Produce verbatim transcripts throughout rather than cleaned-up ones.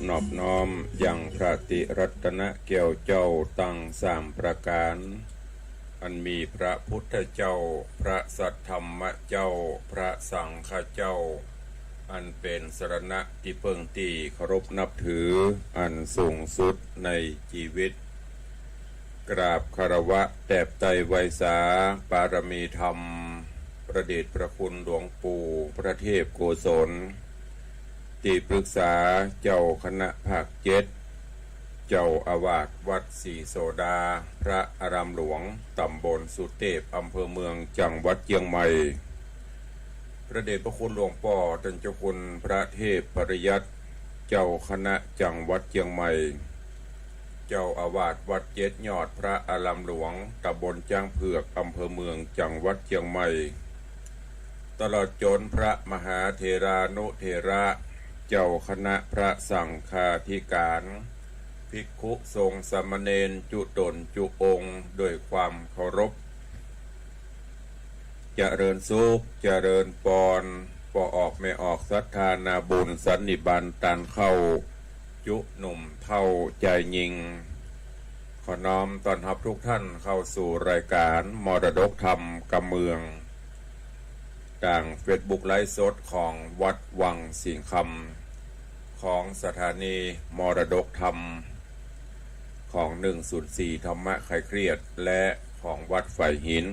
นอบน้อมยังพระติรัตนะแก้วเจ้าตังสามประก๋าน อันมีพระพุทธเจ้า พระสัทธรรมเจ้า พระสังฆเจ้า อันเป๋นสรณะตี้เปิ้งตี้เคารพนับถืออันสูงสุดในจีวิต กราบคารวะแตบไต้ไหว้สาปารมีธรรม พระเดชพระคุณหลวงปู่พระเทพโกศล ตี้ปรึกษาเจ้าคณะภาคเจ็ด เจ้าอาวาสวัดศรีโสดา พระอารามหลวง ต๋ำบลสุเตพ อำเภอเมือง จังหวัดเจียงใหม่ พระเดชพระคุณหลวงป้อต้านเจ้าคุณพระเทพปริยัติ เจ้าคณะจังหวัดเจียงใหม่ เจ้าอาวาสวัดเจ็ดยอด พระอารามหลวง ต๋ำบลจ๊างเผือก อำเภอเมือง จังหวัดเจียงใหม่ ตลอดจ๋นพระมหาเถรานุเถระ เจ้าคณะพระสังฆาธิก๋าน ภิกขุสงฆ์สามเณรจุ๊ต๋นจุ๊องค์ โดยความเคารพ เจริญสุข เจริญปอน ป้อออกแม่ออกศรัทธานาบุญสันนิบาตตานเข้า จุ๊หนุ่มเฒ่าจายญิง ขอน้อมต้อนฮับทุกท่านเข้าสู่รายก๋านมรดกธรรมกำเมือง ตางเฟซบุ๊กไลฟ์สดของวัดวังสิงห์คำ ของสถานีมรดกธรรม ของหนึ่งศูนย์สี่ธรรมะคลายเครียด และของวัดฝายหิน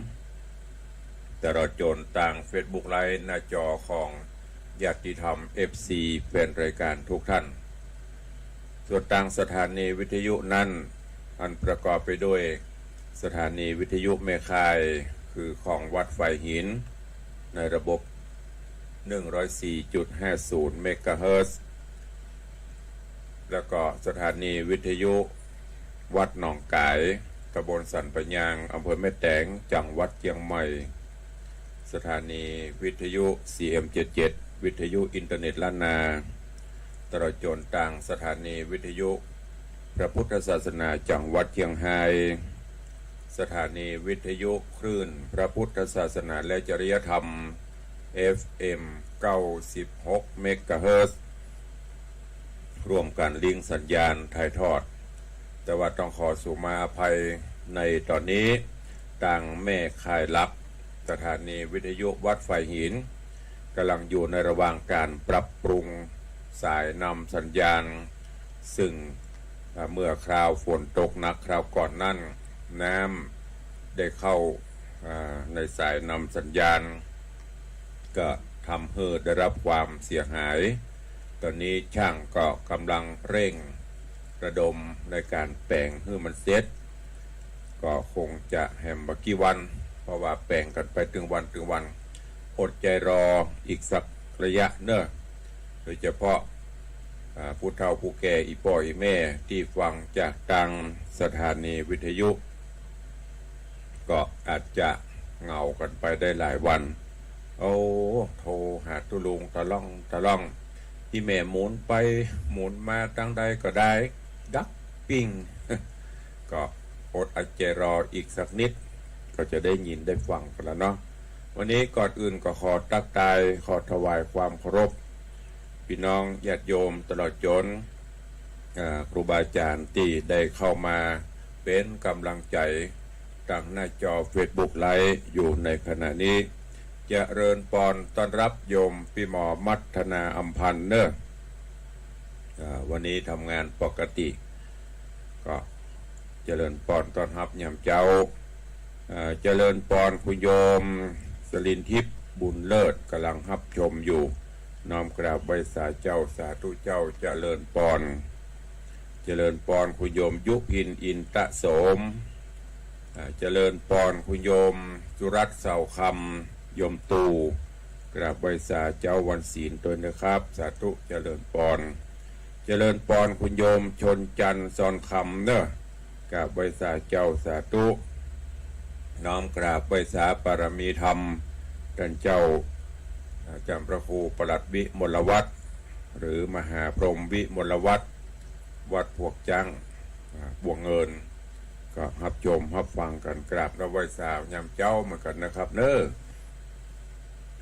ตลอดจ๋นตางเฟซบุ๊กไลฟ์หน้าจอของญาติธรรม เอฟซี แฟนรายก๋านทุกท่าน ส่วนตางสถานีวิทยุนั้น อันประกอบไปด้วยสถานีวิทยุแม่ข่าย คือของวัดฝายหิน ในระบบ หนึ่งร้อยสี่จุดห้าศูนย์ เมกะเฮิรตซ์ แล้วก็สถานีวิทยุวัดหนองก๋าย ตำบลสันป่ายาง อำเภอแม่แตง จังหวัดเจียงใหม่ สถานีวิทยุ ซีเอ็มเจ็ดเจ็ด วิทยุอินเทอร์เน็ตล้านนา ตลอดจ๋นตางสถานีวิทยุพระพุทธศาสนาจังหวัดเจียงฮาย สถานีวิทยุคลื่นพระพุทธศาสนาและจริยธรรม เอฟเอ็ม เก้าสิบหก เมกะเฮิรตซ์ ร่วมกั๋นลิงก์สัญญาณถ่ายทอด แต่ว่าต้องขอสูมาอภัยในต๋อนนี้ ตางแม่ข่ายหลัก สถานีวิทยุวัดฝายหิน ก๋ำลังอยู่ในระหว่างก๋านปรับปรุงสายนำสัญญาณ ซึ่ง อ่า เมื่อคราวฝนตกหนักคราวก่อนนั้น น้ำได้เข้า อ่า ในสายนำสัญญาณ ก็ทำหื้อได้รับความเสียหาย ต๋อนนี้จ้างก็ก๋ำลังเร่งระดมในก๋านแป๋งหื้อมันเสร็จ ก็คงจะแหมบ่กี่วัน เพราะว่าแป๋งกั๋นไปตึงวันตึงวัน อดใจ๋รออีกสักระยะเน่อ โดยเฉพาะ อ่า ผู้เฒ่าผู้แก่ อี่ป้ออี่แม่ตี้ฟังจากตางสถานีวิทยุ ก็อาจจะเหงากั๋นไปได้หลายวัน โอ้ โทรหาตุ๊ลุงตะล่องตะล่อง อี่แม่หมุนไปหมุนมาตางใดก็ได้ ดับปิ้ง ก็อดใจ๋รออีกสักนิด ก็จะได้ยินได้ฟังกั๋นแล้วเนาะ วันนี้ก่อนอื่นก็ขอตั๊กตาย ขอถวายความเคารพ ปี้น้องญาติโยมตลอดจ๋น อ่า ครูบาอาจ๋ารย์ตี้ได้เข้ามาเป๋นก๋ำลังใจ๋ตางหน้าจอเฟซบุ๊กไลฟ์อยู่ในขณะนี้ เจริญปอนต้อนฮับโยมปี้หมอมัทนาอำพันธ์เน่อ อ่า วันนี้ทำงานปกติ ก็เจริญปอนต้อนฮับยามเจ๊า อ่า เจริญปอนคุณโยมสลินทิพย์บุญเลิศ ก๋ำลังฮับชมอยู่ น้อมกราบไหว้สาเจ้า สาธุเจ้า เจริญปอน เจริญปอนคุณโยมยุพินอินทะโสม อ่า เจริญปอนคุณโยมสุรัตน์เสาคำ โยมตู่ กราบไหว้สาเจ้าวันศีลตวยนะครับ สาธุ เจริญปอน เจริญปอนคุณโยมชนจันทร์ซอนคำเน่อ กราบไหว้สาเจ้า สาธุ น้อมกราบไหว้สาปารมีธรรม ต้านเจ้า อ่า จำพระครูปลัดวิมลวัฒน์ หรือมหาพรหมวิมลวัฒน์ วัดพวกจั้ง อ่า บัวเงิน ก็ฮับชมฮับฟังกั๋น กราบไหว้สายามเจ๊าเหมือนกั๋นนะครับเน่อ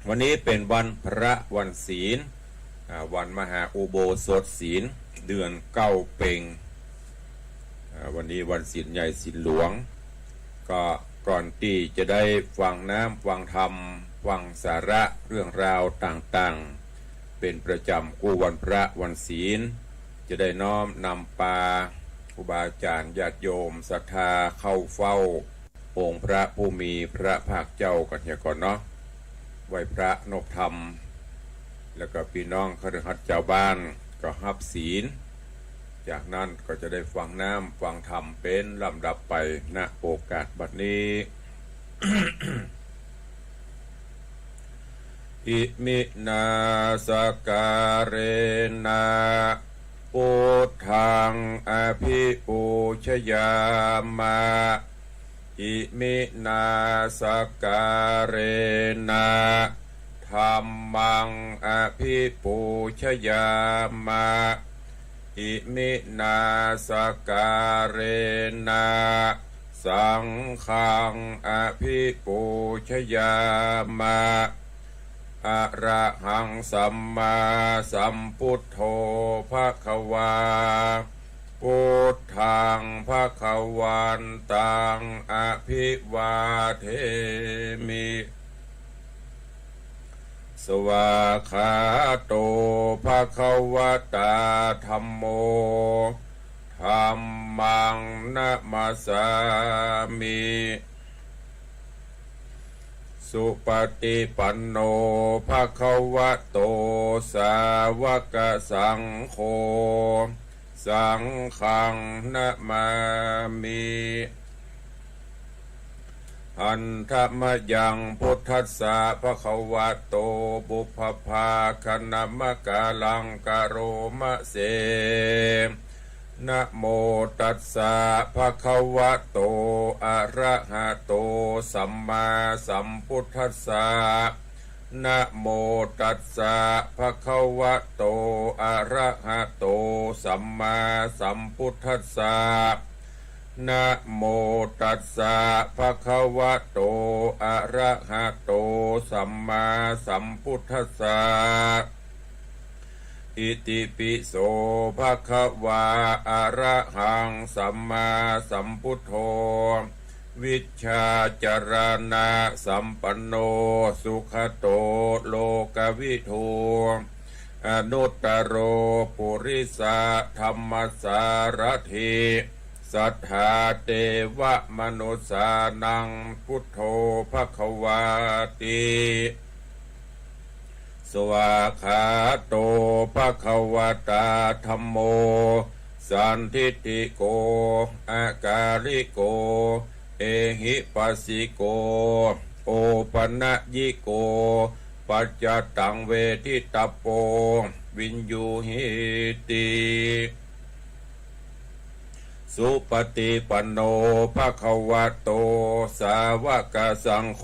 วันนี้เป๋นวันพระวันศีล อ่า วันมหาอุโบสถศีล เดือนเก้าเป็ง อ่า วันนี้วันศีลใหญ่ศีลหลวง ก็ก่อนตี้จะได้ฟังน้ำฟังธรรม ฟังสาระเรื่องราวต่างๆ เป๋นประจ๋ำกู้วันพระวันศีล จะได้น้อมนำปาครูบาอาจ๋ารย์ญาติโยมศรัทธาเข้าเฝ้า องค์พระผู้มีพระภาคเจ้ากั๋นเหียก่อนเนาะ ไหว้พระนบธรรม แล้วก็ปี้น้องคฤหัสถ์จาวบ้านก็ฮับศีล จากนั้นก็จะได้ฟังน้ำฟังธรรมเป๋นลำดับไป ณ โอกาสบัดนี้ อิมินา สักการะนะ พุทธัง อภิปูชยามะ อิมินา สักการะนะ ธัมมัง อภิปูชยามะ อิมินา สักการะนะ สังฆัง อภิปูชยามะ อะระหัง สัมมาสัมพุทโธ ภะคะวา พุทธัง ภะคะวันตัง อะภิวาเทมิ สวากขาโต ภะคะวะตา ธัมโม ธัมมัง นะมัสสามิ สุปะติปันโน ภะคะวะโต สาวะกะสังโฆ สังฆัง นะมามิ หันทะมะยัง พุทธัสสะ ภะคะวะโต ปุพพะภาคะนะมะกะลัง กะโรมะเส นะโมตัสสะ ภะคะวะโต อะระหะโต สัมมาสัมพุทธัสสะ นะโมตัสสะ ภะคะวะโต อะระหะโต สัมมาสัมพุทธัสสะ นะโมตัสสะ ภะคะวะโต อะระหะโต สัมมาสัมพุทธัสสะ อิติปิโส ภะคะวา อะระหัง สัมมาสัมพุทโธ วิชชาจารณะสัมปันโน สุขะโต โลกะวิทู อนุตตะโร ปุริสะธัมมะสารถิ สัทธาเตวะมนุสสานัง พุทโธ ภะคะวาติ สวากขาโต ภะคะวะตา ธัมโม สันทิฏฐิโก อะกาลิโก เอหิปัสสิโก โอปะนะยิโก ปัจจะตัง เวทิตะโป วิญญูหิติ สุปะติปันโน ภะคะวะโต สาวะกะสังโฆ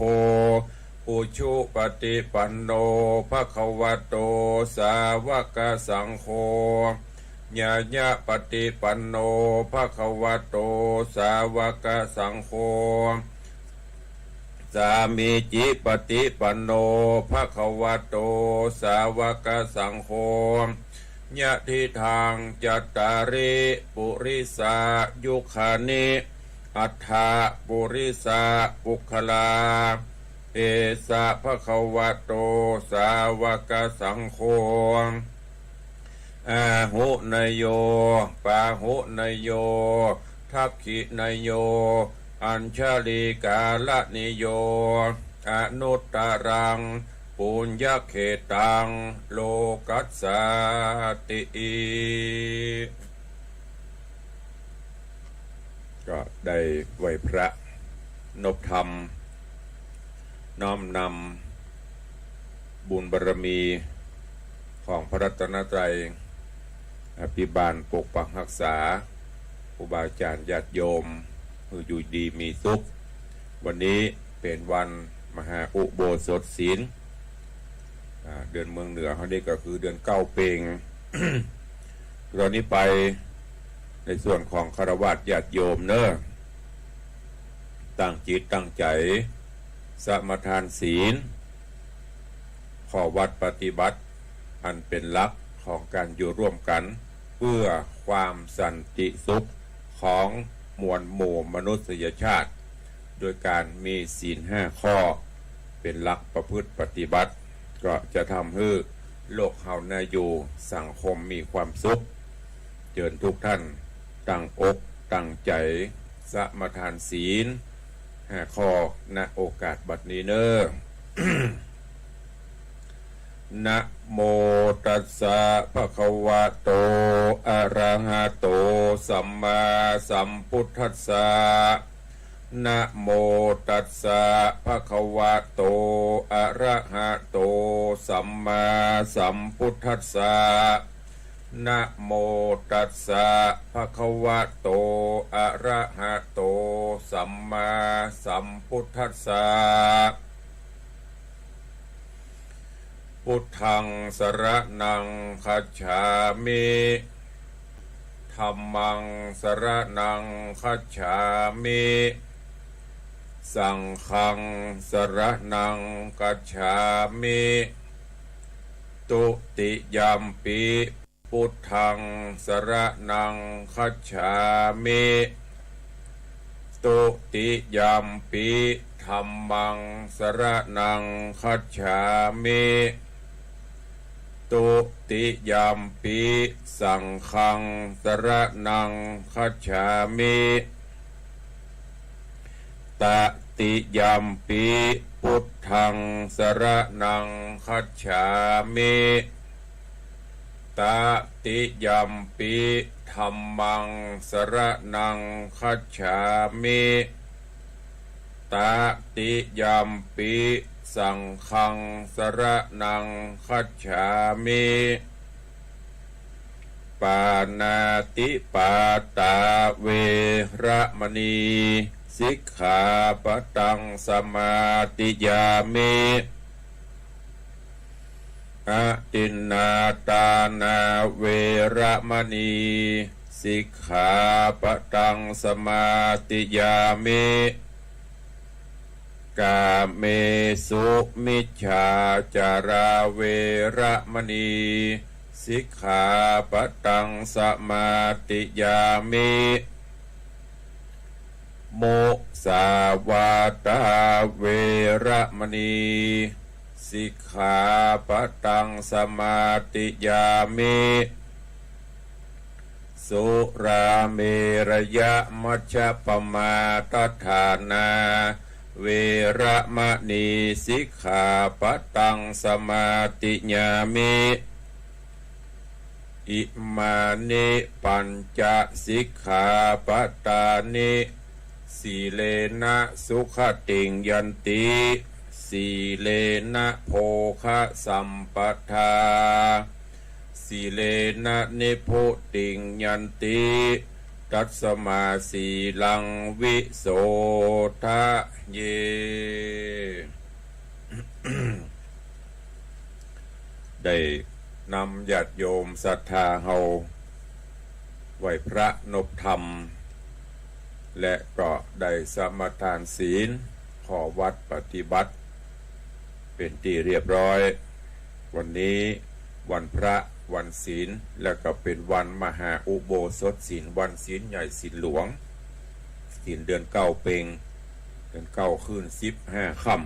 อุชุปะติปันโน ภะคะวะโต สาวะกะสังโฆ ญาญะปะติปันโน ภะคะวะโต สาวะกะสังโฆ สามีจิปะติปันโน ภะคะวะโต สาวะกะสังโฆ ยะทิทัง จัตตาริ ปุริสายุคานิ อัฏฐะ ปุริสาปุคคลา เอสะ ภะคะวะโต สาวะกะสังโฆ อาหุเนยโย ปาหุเนยโย ทักขิเนยโย อัญชลีกาละเนยโย อนุตตะรัง ปุญญะเขตัง โลกัสสาติ ก็ได้ไหว้พระ นบธรรม น้อมนำบุญบารมีของพระรัตนตรัย อภิบาลปกปักฮักษา ครูบาอาจ๋ารย์ญาติโยม หื้ออยู่ดีมีสุข วันนี้เป๋นวันมหาอุโบสถศีล อ่า เดือนเมืองเหนือเฮานี่ก็คือเดือนเก้าเป็ง ตอนนี้ไปในส่วนของฆราวาสญาติโยมเนอะ ตั้งจิตตั้งใจ๋ สมาทานศีล ข้อวัตรปฏิบัติ อันเป๋นหลักของก๋านอยู่ร่วมกั๋น เพื่อความสันติสุขของมวลหมู่มนุษยชาติ โดยการมีศีลห้าข้อเป๋นหลักประพฤติปฏิบัติ ก็จะทำหื้อโลกเฮาน่าอยู่ สังคมมีความสุข เจิญทุกท่านตั้งอกตั้งใจ๋สมาทานศีลห้าข้อ ณ โอกาสบัดนี้เน่อ นะโมตัสสะ ภะคะวะโต อะระหะโต สัมมาสัมพุทธัสสะ นะโมตัสสะ ภะคะวะโต อะระหะโต สัมมาสัมพุทธัสสะ นะโมตัสสะ ภะคะวะโต อะระหะโต สัมมาสัมพุทธัสสะ พุทธังสรณังคัจฉามิ ธัมมังสรณังคัจฉามิ สังฆังสรณังคัจฉามิ ตุติยัมปิ พุทธังสรณังคัจฉามิ ตุติยัมปิ ธัมมังสรณังคัจฉามิ ตุติยัมปิ สังฆังสรณังคัจฉามิ ตติยัมปิ พุทธังสรณังคัจฉามิ ตติยัมปิ ธัมมังสรณังคัจฉามิ ตติยัมปิ สังฆังสรณังคัจฉามิ ปาณาติปาตา เวระมะนี สิกขาปะตัง สมาธิยามิ อทินนาทานา เวระมะนี สิกขาปะตัง สมาธิยามิ กาเมสุมิจฉาจารา เวระมะนี สิกขาปะตัง สมาธิยามิ มุสาวาทา เวระมะนี สิกขาปะตัง สมาธิยามิ สุราเมรยะมัชฌปมาทฐานา เวระมะนี สิกขาปะตัง สมาธิยามิ อิมานิปัญจะสิกขาปะตานิ สีเลนะสุขติงยันติ สีเลนะโภคะสัมปทา สีเลนะนิพพุติงยันติ ตัสมาสีลังวิโสทะเย ได้นำญาติโยมศรัทธาเฮาไหว้พระนบธรรม และก็ได้สมาทานศีล ข้อวัตรปฏิบัติ เป๋นตี้เรียบร้อย วันนี้วันพระวันศีล และก็เป๋นวันมหาอุโบสถศีล วันศีลใหญ่ศีลหลวง ศีลเดือนเก้าเป็ง เดือนเก้าขึ้นสิบห้าค่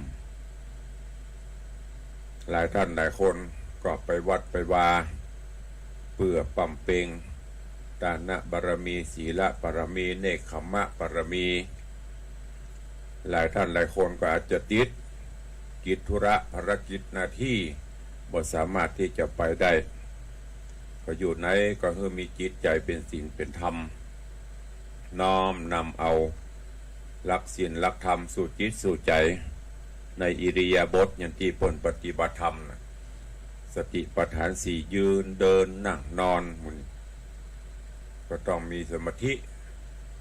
ำ หลายท่านหลายคนก็ไปวัดไปวา เปื้อบำเพ็งตานะบารมี ศีลบารมี เนกขัมมะบารมี หลายท่านหลายคนก็อาจจะติดกิจธุระภารกิจหน้าตี้ บ่สามารถตี้จะไปได้ ก็อยู่ไหนก็หื้อมีจิตใจ๋เป๋นศีลเป๋นธรรม น้อมนำเอาหลักศีลหลักธรรมสู่จิตสู่ใจ๋ ในอิริยาบถอย่างตี้เปิ้นปฏิบัติธรรมน่ะ สติปัฏฐานสี่ ยืนเดินนั่งนอนหมู่นี้ ก็ต้องมีสมาธิ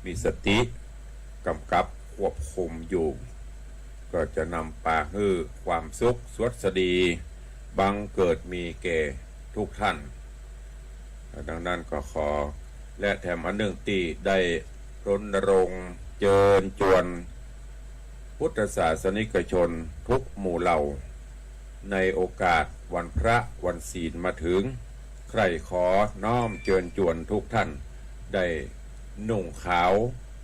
มีสติกำกับควบคุมอยู่ ก็จะนำปาหื้อความสุขสวัสดีบังเกิดมีแก่ทุกท่าน ดังนั้นก็ขอ และแถมอันนึ่งตี้ได้รณรงค์เจิญจวนพุทธศาสนิกชนทุกหมู่เหล่า ในโอกาสวันพระวันศีลมาถึง ใคร่ขอน้อมเจิญจวนทุกท่านได้นุ่งขาว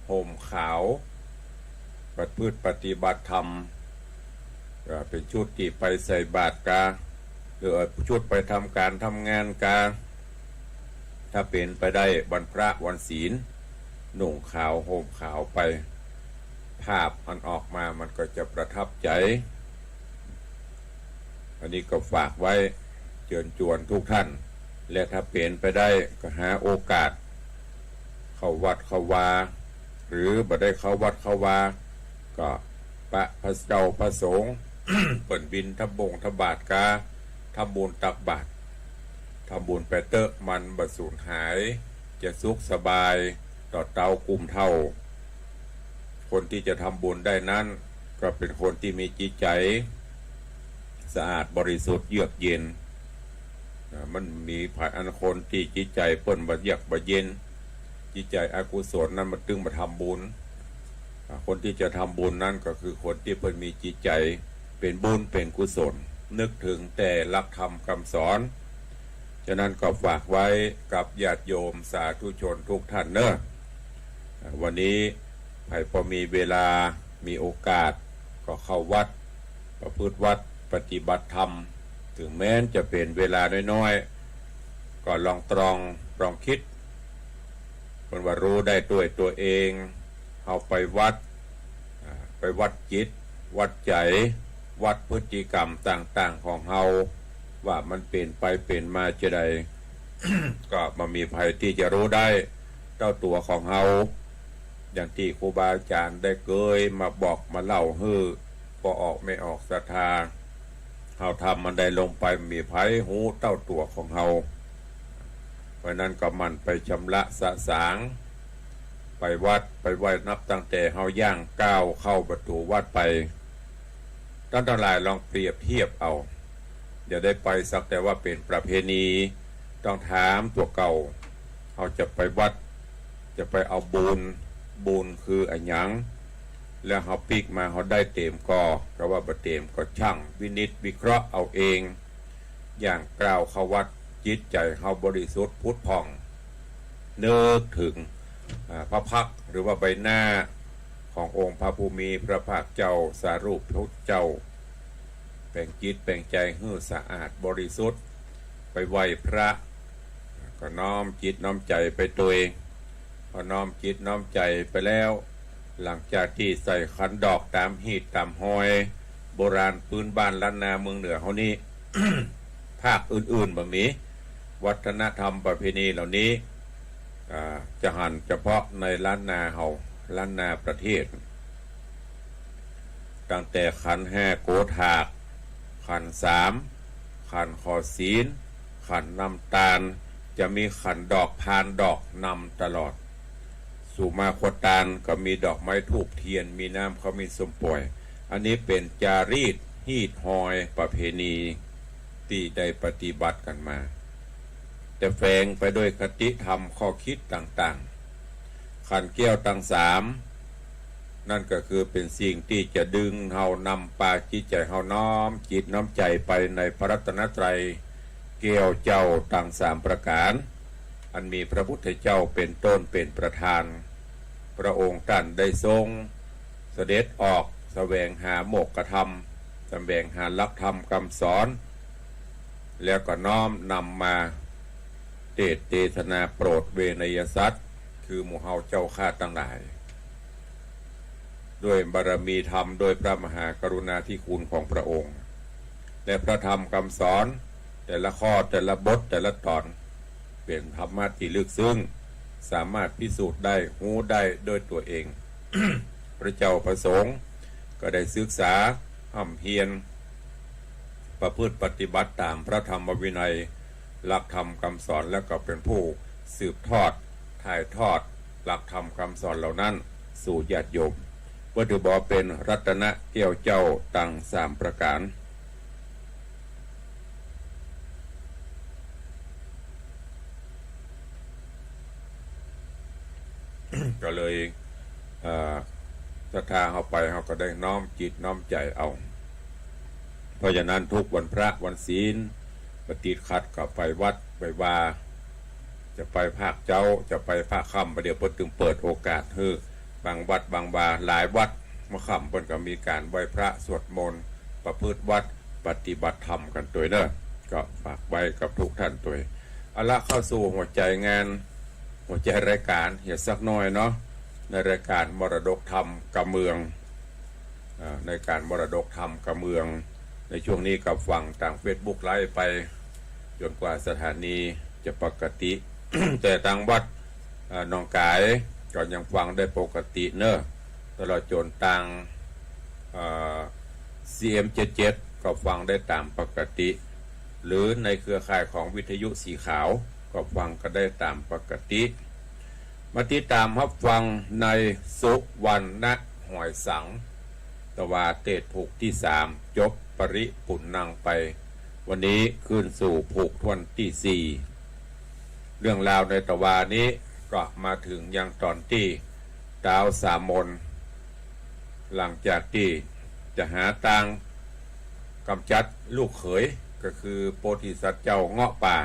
ห่มขาว ประพฤติปฏิบัติธรรม เอ่อ เป๋นชุดตี้ไปใส่บาตรกา หรือชุดไปทำก๋านทำงานกา ถ้าเป๋นไปได้วันพระวันศีล นุ่งขาวห่มขาวไป ภาพมันออกมามันก็จะประทับใจ๋ อันนี้ก็ฝากไว้เจิญจวนทุกท่าน และถ้าเป๋นไปได้ก็หาโอกาสเข้าวัดเข้าวา หรือบ่ได้เข้าวัดเข้าวา ก็ปะพระเจ้าพระสงฆ์ เปิ้นบิณฑบงทบาตกา ทำบุญตักบาตร ทำบุญไปเต๊อะ มันบ่สูญหาย จะสุขสบายต่อเต๊ากุมเฒ่า คนตี้จะทำบุญได้นั้น ก็เป๋นคนตี้มีจิตใจ๋สะอาดบริสุทธิ์เยือกเย็น อ่า มันมีผายอันคนตี้จิตใจ๋เปิ้นบ่เยือกบ่เย็น จิตใจ๋อกุศลนั้นมันตึงบ่ทำบุญ อ่า คนตี้จะทำบุญนั้นก็คือคนตี้เปิ้นมีจิตใจ๋เป๋นบุญเป๋นกุศล นึกถึงแต่หลักธรรมคำสอน ฉะนั้นก็ฝากไว้กับญาติโยมสาธุชนทุกท่านเนอะ อ่า วันนี้ใผปอมีเวลามีโอกาสก็เข้าวัด ประพฤติวัตรปฏิบัติธรรม ถึงแม้นจะเป๋นเวลาน้อยๆ ก็ลองตรองลองกึ๊ด เปิ้นว่ารู้ได้ตวยตั๋วเอง เฮาไปวัด อ่า ไปวัดจิต วัดใจ๋ วัดพฤติกรรมต่างๆ ของเฮา ว่ามันเป๋นไปเป๋นมาจาใด ก็บ่มีใผตี้จะรู้ได้เต้าตั๋วของเฮา อย่างตี้ครูบาอาจ๋ารย์ได้เกยมาบอกมาเล่าหื้อป้อออกแม่ออกศรัทธา เฮาทำอันใดลงไปบ่มีใผฮู้เต้าตั๋วของเฮา เพราะนั้นก็หมั่นไปชำระสะสาง ไปวัดไปไหว้ นับตั้งแต่เฮาย่างก้าวเข้าประตู๋วัดไป ต้านตังหลายลองเปรียบเทียบเอา อย่าได้ไปสักแต่ว่าเป๋นประเพณี ต้องถามตั๋วเก่า เฮาจะไปวัด จะไปเอาบุญ บุญคืออะหยัง แล้วเฮาปิ๊กมาเฮาได้เต๋มก่อ กาว่าบ่เต๋มก็ชั่งวินิจวิเคราะห์เอาเอง ย่างก้าวเข้าวัด จิตใจ๋เฮาบริสุทธิ์ผุดผ่อง นึกถึง อ่า พระพักตร์หรือว่าใบหน้าขององค์พระผู้มีพระภาคเจ้า สารูปพุทธเจ้า แป๋งจิตแป๋งใจ๋หื้อสะอาดบริสุทธิ์ ไปไหว้พระ ก็น้อมจิตน้อมใจ๋ไปตวย พอน้อมจิตน้อมใจ๋ไปแล้ว หลังจากตี้ใส่ขันดอกต๋ามฮีตต๋ามฮอย โบราณปื๊นบ้านล้านนาเมืองเหนือเฮานี้ ภาคอื่นๆ บ่มี วัฒนธรรมประเพณีเหล่านี้ อ่า จะหันเฉพาะในล้านนาเฮา ล้านนาประเทศ ตั้งแต่ขันห้าโกฏาก ขันสาม ขันข้อศีล ขันน้ำตาล จะมีขันดอกพานดอกนำตลอด สุมาโคตานก็มีดอกไม้ธูปเตียน มีน้ำเค้ามีส้มป่อย อันนี้เป๋นจารีตฮีตฮอยประเพณีตี้ได้ปฏิบัติกั๋นมา แต่แฝงไปด้วยคติธรรมข้อกึ๊ดต่างๆ ขันแก้วตังสาม นั่นก็คือเป๋นสิ่งตี้จะดึงเฮานำปาจิตใจ๋เฮาน้อมจิตน้อมใจ๋ไปในพระรัตนตรัย แก้วเจ้าตังสามประก๋าน อันมีพระพุทธเจ้าเป๋นต้นเป๋นประธาน พระองค์ต้านได้ทรงเสด็จออกแสวงหาโมกขธรรม แสวงหาหลักธรรมคำสอน แล้วก็น้อมนำมาเตสน์เตสนาโปรดเวไนยสัตว์ คือหมู่เฮาเจ้าข้าตังหลาย ด้วยบารมีธรรม ด้วยพระมหากรุณาธิคุณของพระองค์ และพระธรรมคำสอน แต่ละข้อ แต่ละบท แต่ละต๋อน เป๋นธรรมะตี้ลึกซึ้ง สามารถพิสูจน์ได้ ฮู้ได้ด้วยตั๋วเอง พระเจ้าพระสงฆ์ก็ได้ศึกษาฮ่ำเฮียน ประพฤติปฏิบัติต๋ามพระธรรมวินัย หลักธรรมคำสอน แล้วก็เป๋นผู้สืบทอด ถ่ายทอดหลักธรรมคำสอนเหล่านั้นสู่ญาติโยม เปิ้นถือบ่าเป๋นรัตนะแก้วเจ้าตังสามประก๋าน ก็เลย เอ่อ ศรัทธาเฮาไป เฮาก็ได้น้อมจิตน้อมใจ๋เอา เพราะฉะนั้นทุกวันพระวันศีล บ่ติดขัดก็ไปวัดไปวา จะไปภาคเจ๊า จะไปภาคค่ำ บ่าเดี่ยวเปิ้นตึงเปิดโอกาสหื้อ บางวัดบางวา หลายวัด เมื่อค่ำเปิ้นก็มีก๋านไหว้พระสวดมนต์ ประพฤติวัตร ปฏิบัติธรรมกั๋นตวยเน่อ ก็ฝากไว้กับทุกท่านตวย เอาละ เข้าสู่หัวใจ๋งาน หัวใจ๋รายก๋านเหียสักหน้อยเนาะ ในรายก๋านมรดกธรรมกำเมือง อ่า ในก๋านมรดกธรรมกำเมือง ในช่วงนี้ก็ฟังตางเฟซบุ๊กไลฟ์ไป จ๋นกว่าสถานีจะปกติ แต่ตางวัด อ่า หนองก๋ายก็ยังฟังได้ปกติเน่อ ตลอดจ๋นตาง อ่า ซีเอ็มเจ็ดเจ็ด ก็ฟังได้ต๋ามปกติ หรือในเครือข่ายของวิทยุสีขาว ก็ฟังกั๋นได้ต๋ามปกติ มาติดต๋ามฮับฟังในสุวรรณหอยสัง ตวาเตสน์ผูกตี้สาม จบปริปุณณังไป วันนี้ขึ้นสู่ผูกถ้วนตี้สี่ เรื่องราวในตวานี้ก็มาเถิงยังต๋อนตี้ ท้าวสามณ หลังจากตี้จะหาตางก๋ำจัดลูกเขย ก็คือโพธิสัตว์เจ้าเงาะป่า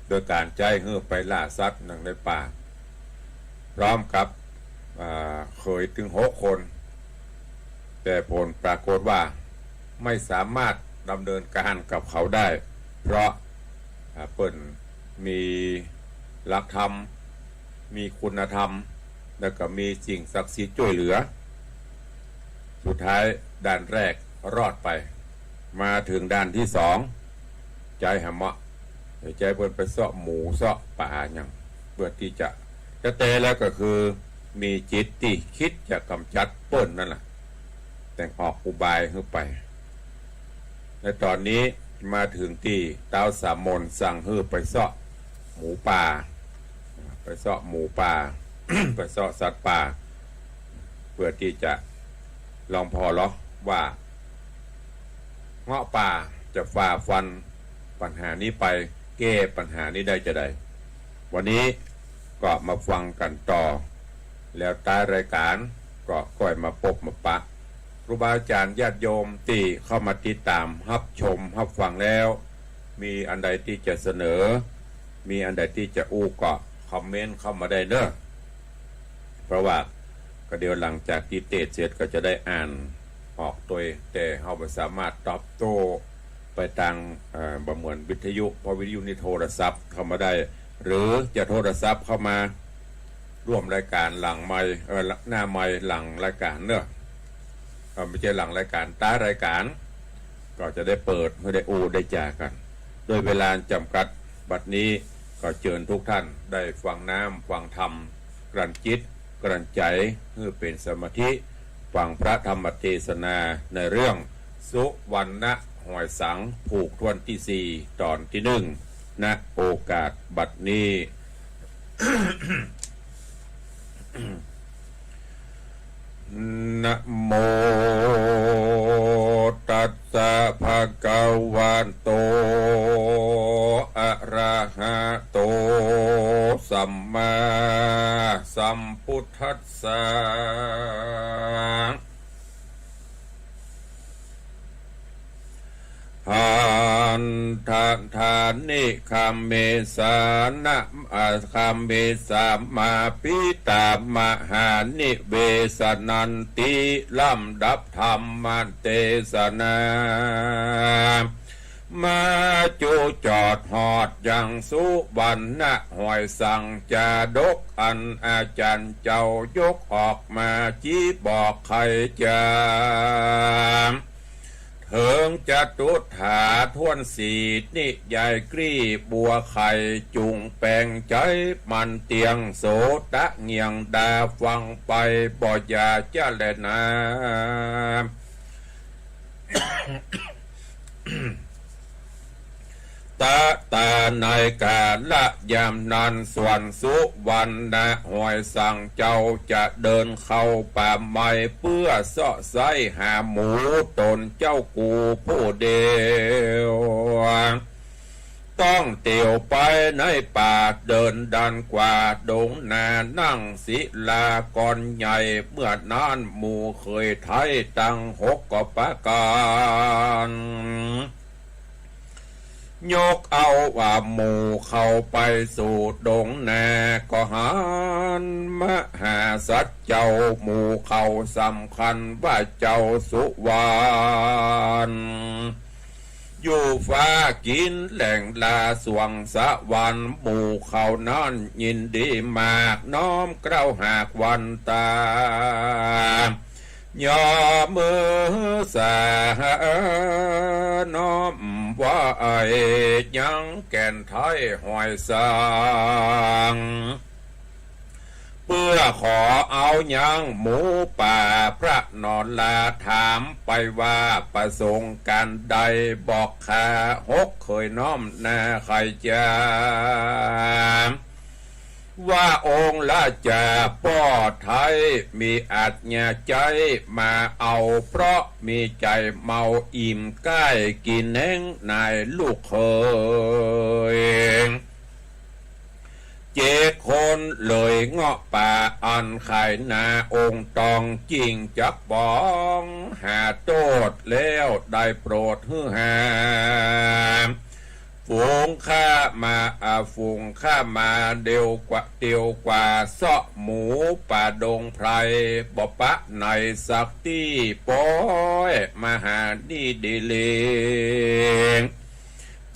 โดยก๋านใจ๊หื้อไปล่าสัตว์หนึ่งในป่า พร้อมกับ อ่า เขยตึงหกคน แต่ผลปรากฏว่าไม่สามารถดำเนินก๋านกับเขาได้ เพราะ อ่า เปิ้นมีหลักธรรม มีคุณธรรม แล้วก็มีสิ่งศักดิ์สิทธิ์จ้วยเหลือ สุดท้ายด่านแรกรอดไป มาเถิงด่านตี้สอง ใจ๊หาเหมาะ ใจ๊เปิ้นไปเซาะหมูเซาะป๋าหยัง เปื้อตี้จะ แต๊ๆ แล้วก็คือมีจิตตี้กึ๊ดจะก๋ำจัดเปิ้นนั่นแหละ แต่งออกอุบายหื้อไป ในต๋อนนี้มาเถิงตี้ท้าวสามณสั่งหื้อไปเซาะหมูป่า ไปเซาะหมูป่า ไปเซาะสัตว์ป่า เปื้อตี้จะลองผ่อเลาะว่า เงาะป่าจะฝ่าฟันปัญหานี้ไป แก้ปัญหานี้ได้จาใด วันนี้ก็มาฟังกั๋นต่อ แล้วท้ายรายก๋านก็ค่อยมาปบมาปะ ครูบาอาจ๋ารย์ญาติโยมตี้เข้ามาติดต๋ามฮับชมฮับฟังแล้ว มีอันใดตี้จะเสนอ มีอันใดตี้จะอู้ก็คอมเมนต์เข้ามาได้เน่อ เพราะว่าก็เดี๋ยวหลังจากตี้เตสน์เสร็จก็จะได้อ่านออกตวย แต่เฮาบ่สามารถตอบโต้ไปตาง เอ่อ บ่เหมือนวิทยุ เพราะวิทยุนี่โทรศัพท์เข้ามาได้ หรือจะโทรศัพท์เข้ามาร่วมรายก๋านหลังไมค์ เอ่อ หน้าไมค์หลังรายก๋านเน่อ เอ่อ บ่ใจ้หลังรายก๋าน ท้ายรายก๋าน ก็จะได้เปิดหื้อได้อู้ได้จ๋ากั๋น โดยเวลาจ๋ำกัด บัดนี้ก็เจิญทุกท่านได้ฟังน้ำฟังธรรม กลั่นจิตกลั่นใจ๋หื้อเป๋นสมาธิ ฟังพระธรรมเตสนาในเรื่องสุวรรณหอยสังผูกถ้วนตี้สี่ ต๋อนตี้หนึ่ง ณ โอกาสบัดนี้ นะโมตัสสะ ภะคะวะโต อะระหะโต สัมมาสัมพุทธัสสะ หันทะทานิ คาเมสานะ อะ คาเมสามา ปิตามหานิเวสนันติ ลำดับธรรมเตสนา มาจุจอดฮอดยังสุวรรณหอยสัง จาดกอันอาจ๋ารย์เจ้ายกออกมา จิบอกไขจ๋า เถิงจตุตถาถ้วนสี่ นิยายกลี้บัวไข่ จุ่งแป๋งใจ๋หมั่นเตี้ยง โสตะเงี่ยงดาฟังไป บ่อย่าจะแลนา ตะตาในกาละยามนั้น ส่วนสุวรรณหอยสังเจ้าจะเดินเข้าป่าไม้ เปื้อเซาะใส้หาหมู ต๋นเจ้ากู้ผู้เดียว ต้องเตียวไปในป่า เดินดันกว่าดงนา นั่งศิลาก่อนใหญ่ เมื่อนั้นหมู่เขยไท้ตังหกก็ปะก๋าน ยกเอาว่าหมู่เข้าไปสู่ดงนา ก็หันมาหาสัตว์เจ้าหมู่เข้าสำคัญว่าเจ้าสุวรรณ อยู่ฟ้ากิ๋นแหล่งลาสวงสวรรค์ หมู่เข้านั้นยินดีมาก น้อมเกล้าหากวันตา ยอมมือสา น้อมไหว้ยังแก่นไทยห้วยสัง เปื้อขอเอายังหมูป่า พระนราถามไปว่าประสงค์ก๋านใด บอกข้าหกเขยน้อมนาใค่จา ว่าองค์ราชาป้อไทยมีอาชญาใจ๊มาเอา เพราะมีใจ๋เมาอิ่มใก้กิ๋นแห้งนายลูกเขย เจ็ดคนเลยเงาะป่าอันขายนาองค์ตอง จิ่งจักป๋องหาโต้ษแล้วได้โปรดหื้อหา ฝูงข้ามา อ่า ฝูงข้ามาเตียวกว่า เตียวกว่าเซาะหมูป่าดงไพร บ่ปะไหนสักตี้ ป้อยมาหานี่ดีหลี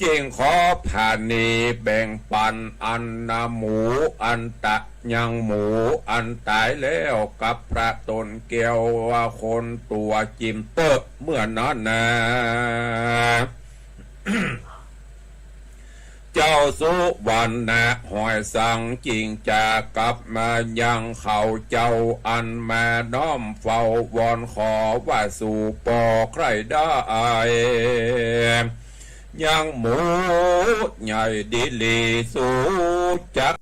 จิ่งขอผาณีแบ่งปั๋นอันนาหมูอันตะ ยังหมูอันต๋ายแล้วกับพระต๋นแก้วว่าคนตั๋วจิมเต๊อะ เมื่อนั้นนา เจ้าสุวรรณะห้วยสังจิ่งจะกลับมายังเขาเจ้าอันมาน้อมเฝ้าวอนขอว่าสูป้อใคร่ได้ ยังหมูใหญ่ดีหลีสูจัก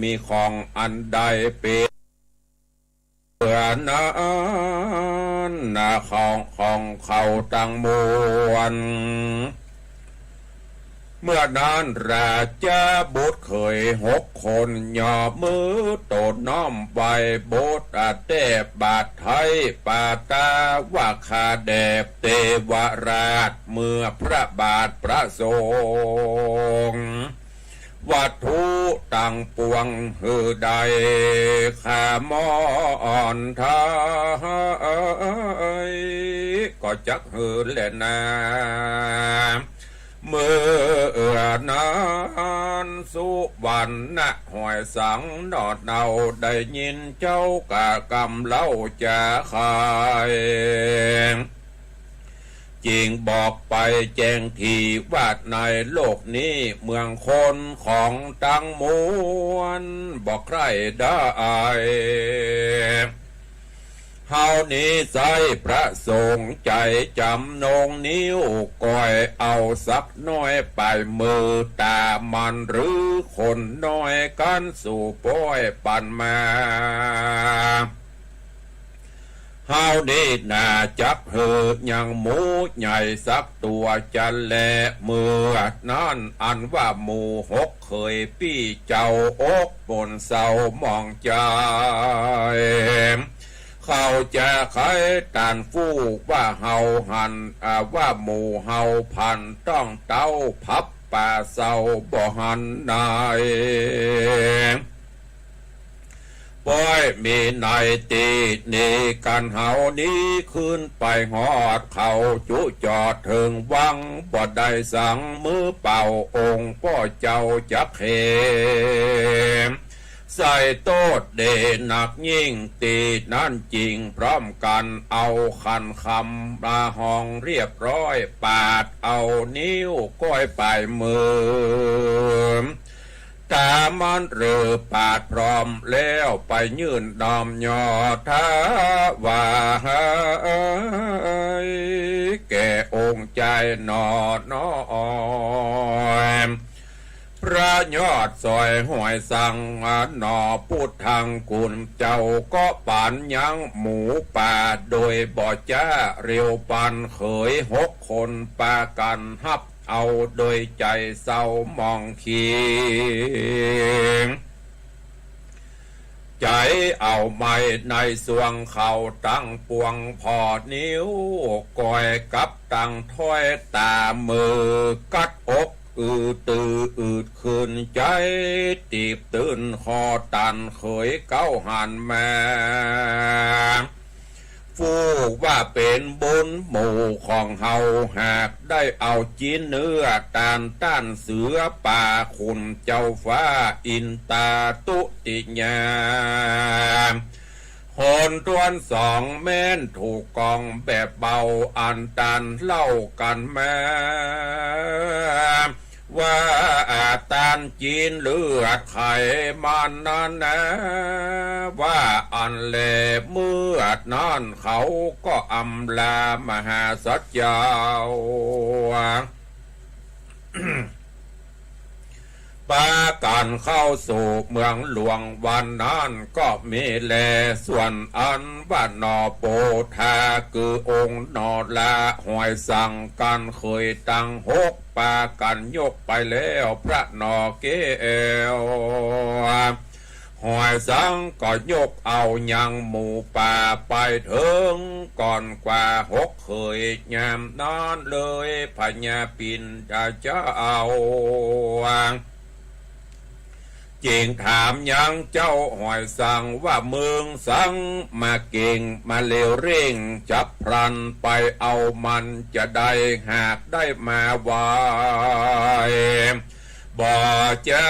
มีของอันใดเป๋น เปื้อนั้นนาของ ของเขาตังมวล เมื่อนั้นราชบุตรเขยหกคนยอมมือโตน้อมไหว้บทอาแต้บาทไท้ปาตาว่าข้าแด่เตวราชเมื่อพระบาทประสงค์ วัตถุตังปวงหื้อได้ข้าม่อนไท้ ก็จักหื้อแลนา เมื่อนั้นสุวรรณะห้วยสังนอดเนาได้ยินเจ้ากะกำเล่าจาใค่ จิ่งบอกไปแจ้งทีว่าในโลกนี้เมืองคนของตังมวลบ่ใคร่ได้ เฮานี้ใจ๊ประสงค์ใจ๋จ๋ำนงนิ้วก้อยเอาสักหน้อยป๋ายมือต๋ามันหรือคนน้อยกั๋นสู่ป้อยปันมา เฮานี้นาจักหื้อยังหมูใหญ่สักตั๋วจะแล เมื่อนั้นอันว่าหมู่หกเขยปี้เจ้าอกปนเศร้าหมองใจ๋ เขาจะใค่ตานฟู่ว่าเฮาหัน อ่า ว่าหมู่เฮาพันต้องเต๊าพับป่าเศร้าบ่หันนาย ป้อยมีในตี้นี้กั๋นเฮานี้ขึ้นไปฮอดเขาจุจอดเถิงวังบ่ได้สังมือเป่าองค์ป้อเจ้าจักเหม ใส่โต้ษเดหนักยิ่งตี้นั้นจิ่งพร้อมกั๋นเอาขันคำมาฮองเรียบร้อยปาดเอานิ้วก้อยป๋ายมือ ต๋ามันเริ่อปาดพร้อมแล้วไปยื่นน้อมยอถวาย แก่องค์ใจ๋หนอน้อย พระยอดสอยห้วยสังหนอ ปุทธังคุณเจ้าก็ปานยังหมูป่าโดยบ่จ๊า เร็วปันเขยหกคนปากั๋นฮับ เอาโดยใจ๋เศร้าหมองเขียง ใจ๋เอาไม้ในสวงเขาตังปวงผ่อนิ้ว ก้อยกับตังถ้อยต๋ามือ กัดอกอื้อตื้ออืดขึ้นใจ๋ ตีบตื่นคอตันเขยเก๊าหันมา ฟู่ว่าเป๋นบุญหมู่ของเฮา หากได้เอาจิ๊นเนื้อตานต้านเสือป่า ขุนเจ้าฟ้าอินตาตุติยา หนต้วนสองแม่นถูกกองแบบเบา อันตันเล่ากั๋นมา ว่าอาตานจิ๊นเลือดไขมันนั้นนะ ว่าอันแล เมื่อนั้นเขาก็อำลามหาสัจจ์เจ้า ปากั๋นเข้าสู่เมืองหลวงวันนั้นก็มีแล ส่วนอันว่าหน่อโปธา คือองค์หน่อละหอยสังกั๋นเขยตังหก ปากั๋นยกไปแล้วพระหน่อแก้ว หอยสังก็ยกเอายังหมู่ป่าไปเถิงก่อนกว่าหกเขย ยามนั้นเลยพญาปิณฑเจ้า จึงถามยังเจ้าหอยสังว่า มึงสังมาเก่งมาเร็วเร่งจับพลันไปเอามันจะได้ หากได้มาไว บ่จา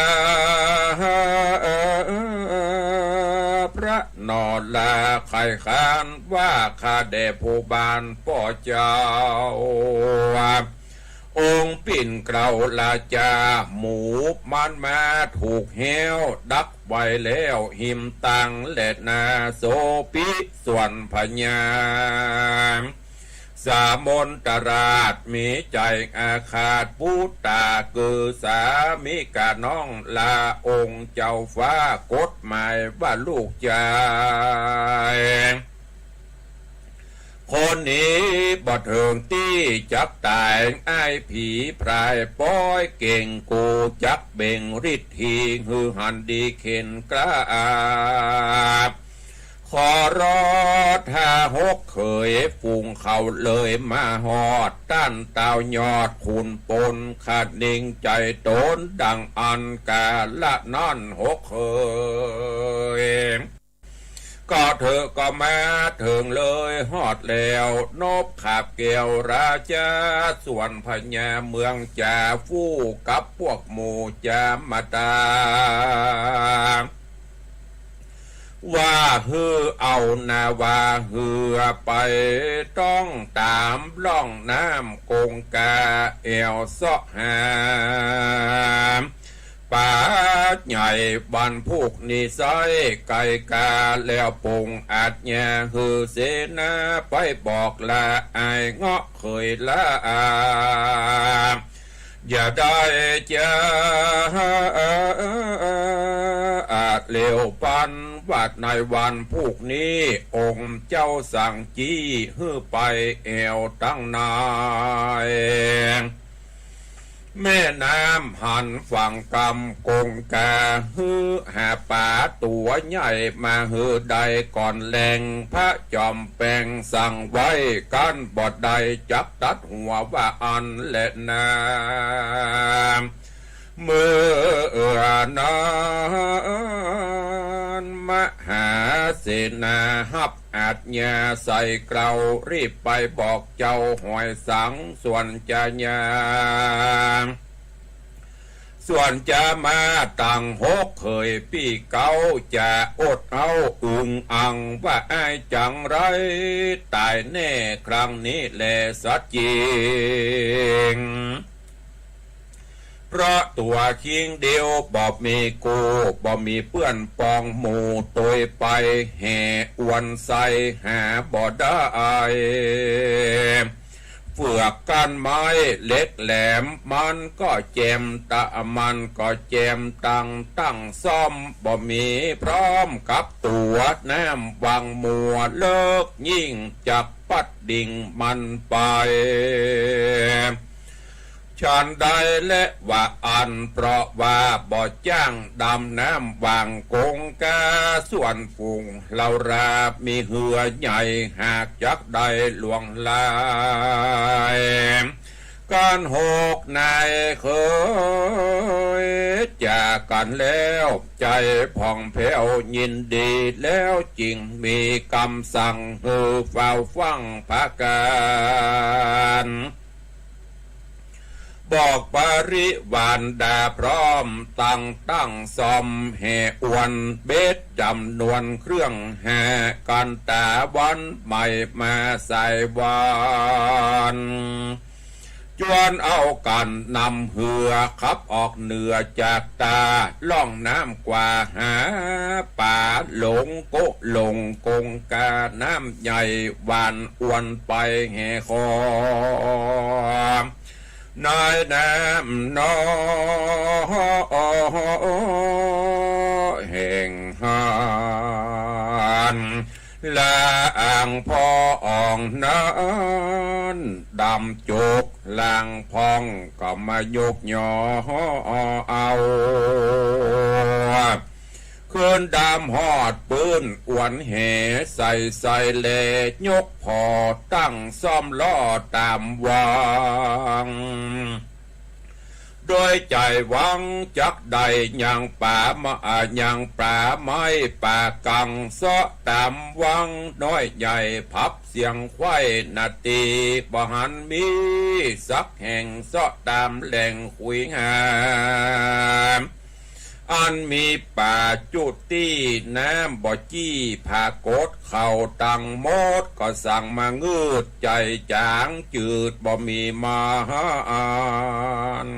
พระหน่อละไขขานว่า ข้าแด่ผู้บานป้อเจ้า องค์ปิ่นเกล้าราจา หมู่มันมาถูกแฮ้วดักไว้แล้ว หิมตังแลนาโสปิ ส่วนพญา สามนตราชมีใจ๋อาฆาตปุตตา คือสามิกาน้องละองค์เจ้าฟ้ากฎหมายว่าลูกจาย คนนี้บ่เถิงตี้จักต๋าย อ้ายผีพรายป้อยเก่ง กูจักเบ่งฤทธีหื้อหันดีเข็ญกล้า ขอรอถ้าหกเขยฝูงเขาเลยมาฮอด ต้านตาวยอดขุนปน ขะนิงใจ๋ต๋นดังอันกาละนั้นหกเขย ก็เถิงก็มาเถิงเลยฮอดแล้ว นบขาบแก้วราจา ส่วนพญาเมืองจ๋า ฟู่กับพวกหมู่จามตา ว่าหื้อเอานาวาเฮือไป ต้องต๋ามล่องน้ำกงกา แอ่วเซาะหา ป๋าใหญ่วันพุกนี้ไส้ไก่กา แล้วปงอาชญาหื้อเสนาไปบอกลา อ้ายเงาะเขยละอา อย่าได้จา อาจเร็วปัน ว่าในวันพุกนี้ องค์เจ้าสั่งจี้หื้อไปแอ่วตังใน แม่น้ำหันฝั่งกำกงกา หื้อหาป๋าตั๋วใหญ่มาหื้อได้ก่อนแลง พระจอมแปงสั่งไว้ กั้นบ่ได้จักตัดหัวว่าอั้นแลนา เมื่อนั้นมหาเสนาฮับอาชญาใส่เกล้า รีบไปบอกเจ้าหอยสัง ส่วนจะยา ส่วนจะมาตังหกเขยปี้เก๊า จะอดเอาอึงอังว่าอ้ายจังไร ต๋ายแน่ครั้งนี้แลสัจจริง เพราะตั๋วคิงเดียวบ่มีกู้ บ่มีเปื้อนปองหมู่ ตวยไปแห่อวนไซหาบ่ได้ เฟือกก้านไม้เหล็กแหลมมันก็แจมตะ มันก็แจมตังตั้งซ่อม บ่มีพร้อมกับตั๋ว น้ำวังมัวเลิกยิ่ง จักปัดดิ่งมันไป ฉันใดแลว่าอั้น เพราะว่าบ่จ้างดำน้ำหว่างกงกา ส่วนฝูงเฮารามีเฮือใหญ่ หากจักได้หลวงหลาย กันหกนายเขยจากกั๋นแล้ว ใจ๋ผ่องแผ้วยินดี แล้วจึงมีกำสั่งหื้อเฝ้าฟังประก๋าน บอกบริวารดาพร้อม ตั้งตั้งซ่อมแห่อวน เบ็ดจ๋ำนวนเครื่องแห่ กันต๋าวันใหม่มาใส่วัน จวนเอากั๋นนำเฮือ ขับออกเหนือจากต๋า ล่องน้ำกว่าหาป๋าหลง โก๊ะหลงกงกา น้ำใหญ่หว่านอวนไปแห่ขอ ในน้ำนอแห่งหั้น ละอังพออ่องนั้น ดำจุกลางพ่อง ก็มายกยอเอา ขึ้นดำฮอดปื้นอวนแห่ ใส่ใส่แลยกผ่อ ตั้งซ่อมล่อต๋ามวัง โดยใจ๋หวังจักได้ยังป๋ามา อ่า ยังป๋าไม้ป๋ากัง เซาะต๋ามวังน้อยใหญ่ ผับเสียงไขว้นาตี บ่หันมีสักแห่ง เซาะต๋ามแหล่งขุยหา อันมีป๋าจุตี้ น้ำบ่จี้ผากฏ เขาตังหมด ก็สั่งมางืด ใจ๋จ๋างจืดบ่มีมาหัน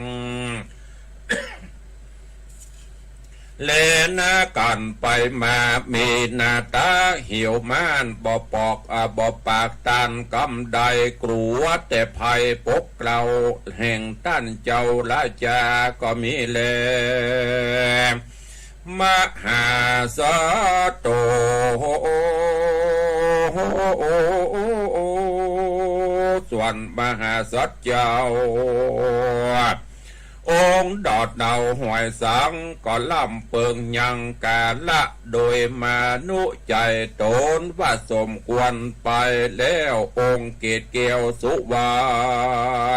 แลนากั๋นไปมา มีหน้าต๋าหิวม่าน บ่ปอก อ่า บ่ปากตันกำใด กลัวแต่ภัยปกเกล้า แห่งต้านเจ้าราชาก็มีแล มหาสัตว์โต ส่วนมหาสัตว์เจ้า องค์ดอดเดาหอยสัง ก็ล่ำเปิงยังกาละ โดยมานุใจ๋ต๋นว่าสมควรไปแล้ว องค์เกศแก้วสุวร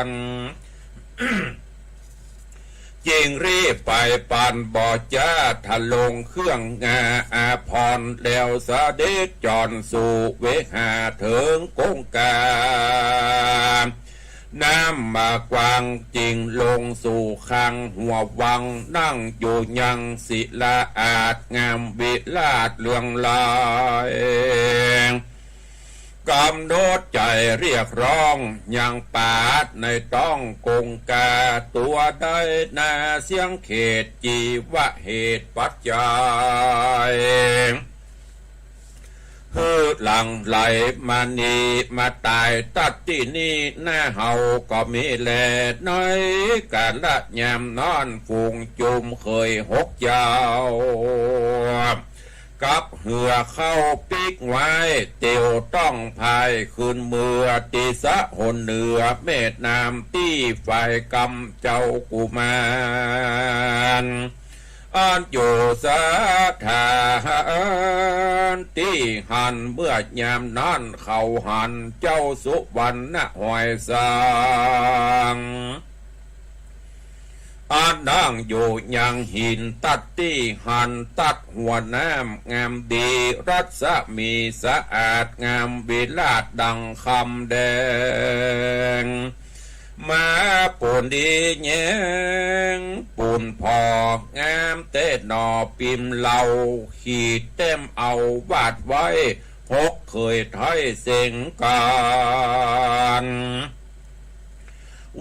รณ จึงรีบไปปานบ่จ๊า ทะลงเครื่องงาอาภรณ์ แล้วเสด็จจ๋อนสู่เวหาเถิงกงกา น้ำมากว้างจึงลงสู่ข้างหัววัง นั่งอยู่ยังศิลาอาจงามวิราชเรืองราย กำหนดใจ๋เรียกร้องยังป๋าในต้องกงกา ตั๋วได้นาเสี้ยงเขต จีวะเหตุปัจจัย หื้อหลั่งไหลมานี่ มาต๋ายตัดตี้นี่ หน้าเฮาก็มีแล ในกาละยามนั้น ฝูงจุมเขยหกเจ้า กับเฮือเข้าปิ๊กไว้ เตียวต้องพายคืนเมือ ตี้สะหนเหนือแม่น้ำ ตี้ฝ่ายกำเจ้ากุมาร อันอยู่สถานตี้หั้น เมื่อยามนั้นเขาหันเจ้าสุวรรณหอยสัง อันนั่งอยู่ยังหินตัดตี้หั้น ตัดหัวน้ำงามดี รัศมีสะอาดงามวิราชดังคำแดง มาปูนดีแยง ปูนผ่องามแต๊หน่อ ปิมเหลาขีดแต้มเอาวาดไว้ หกเขยไท้เซ็งกั๋น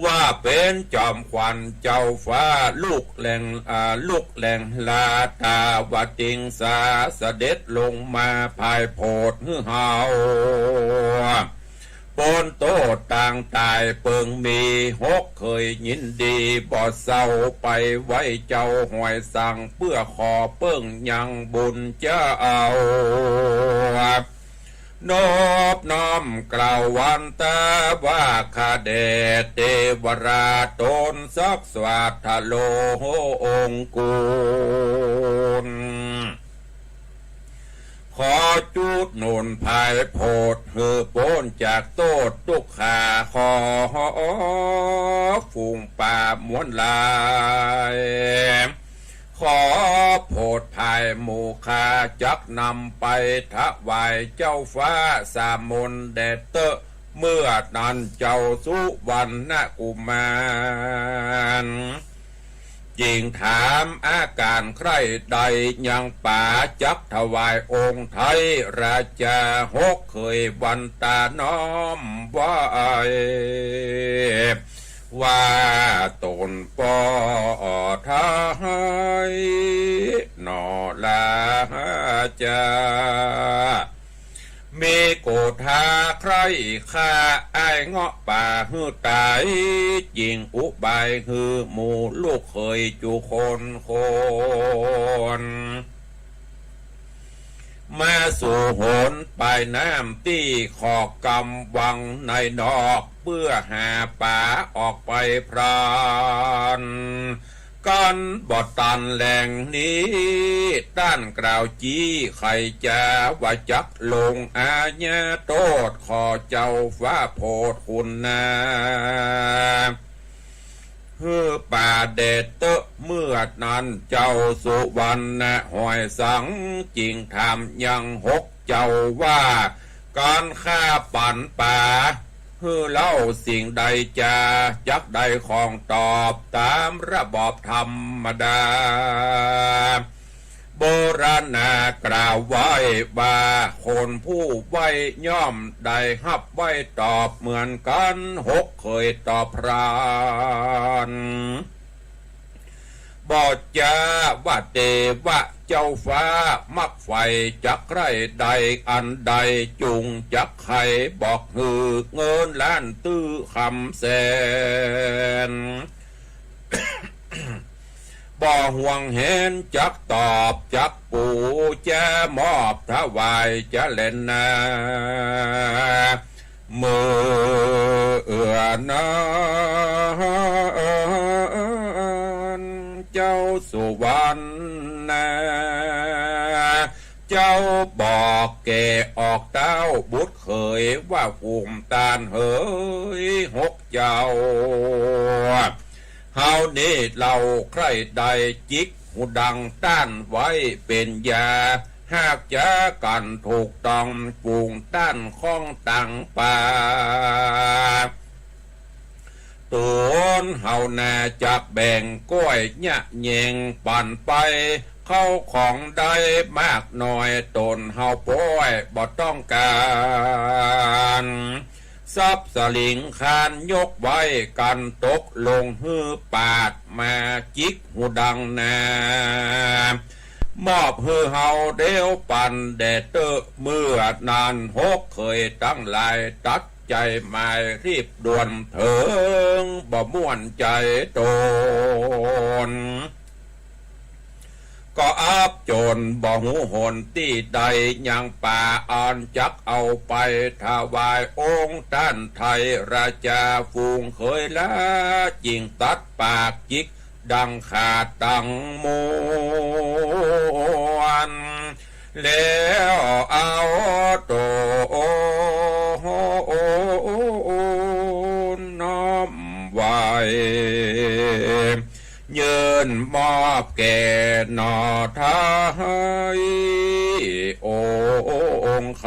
ว่าเป๋นจอมขวัญเจ้าฟ้า ลูกแหล่ง อ่า ลูกแหล่งลาตาวติงสา เสด็จลงมาพายโผดหื้อเฮา ป๊นโต้ษตางต๋ายเปิงมี หกเขยยินดีบ่เซา ไปไหว้เจ้าหอยสัง เปื้อขอเปิ้งยังบุญเจ้า นบน้อมกล่าววันตาว่า ข้าแด่เตวราชต๋นสักดิ์สวัสดิ์ทะโลองค์กุล ขอจุหนุนผายโผดหื้อป๊นจากโต้ษตุ๊กข์า ขอฝูงป่ามวลหลาย ขอโผดผายหมู่ข้า จักนำไปถวายเจ้าฟ้าสามนแด่เต๊อะ เมื่อนั้นเจ้าสุวรรณกุมาร จึงถามอาก๋านใคร่ใดยังป๋า จักถวายองค์ไทยราชาหกเขยวันตาน้อมไหว้ ว่าต๋นป้อไทยหน่อราชา มีโกธาใคร่ฆ่าอ้ายเงาะป๋าหื้อต๋าย จิ่งอุบายหื้อหมู่ลูกเขยจุคนคน มาสู่หนปายน้ำตี้ขอบกำวังในนอก เปื้อหาป๋าออกไปพราน กั๋นบ่ตันแหล่งนี้ ต้านกล่าวจี้ไขจ๋าว่าจักลงอาญาโต้ษ ขอเจ้าฟ้าโผดคุณนา หื้อป๋าแด่เต๊อะ เมื่อนั้นเจ้าสุวรรณหอยสัง จึงถามยังหกเจ้าว่า ก๋านข้าปั๋นป๋าหื้อเล่าสิ่งใดจา จักได้ของตอบต๋ามระบอบธรรมดา โบราณกล่าวไว้ว่า คนผู้ไหว้ย่อมได้ฮับไหว้ตอบเหมือนกั๋น หกเขยตอบพราน บ่จาว่าเตวะเจ้าฟ้า มักใฝ่จักใคร่ใดอันใด จุ่งจักไขบอกหื้อเงินล้านตื้อคำแสน บ่ห่วงเห็นจักตอบจักปู๋จามอบถวายจะแลนา เมื่อนั้นเจ้าสุวรรณา เจ้าบอกแก่ออกเต้าบุตรเขยว่า ฝูงต้านเหยหกเจ้า เฮานี้เล่าใคร่ได้จิกหูดังต้านไว้เป๋นยา หากจากั๋นถูกต้องฝูงต้านข้องตังป๋า ต๋นเฮานาจักแบ่งก้อยเยียะแยงปั๋นไป เข้าของได้มากน้อยต๋นเฮาป้อยบ่ต้องก๋าน ทรัพย์สลิงคารยกไว้กั๋นตกลงหื้อปาดมาจิกหูดังนา มอบหื้อเฮาเดียวปั๋นแด่เต๊อะ เมื่อนั้นหกเขยตังหลายตัดใจ๋หมายรีบด่วนเถิง บ่ม่วนใจ๋ต๋น ก็อับจนบ่ฮู้หนตี้ใดยังป๋าอันจักเอาไปถวายองค์ต้านไทยราชา ฝูงเขยละจึงตัดปากจิกดังขาดตังมวล แล้วเอาต๋นน้อมไหว้ ยื่นมอบแก่หน่อไทยองค์ค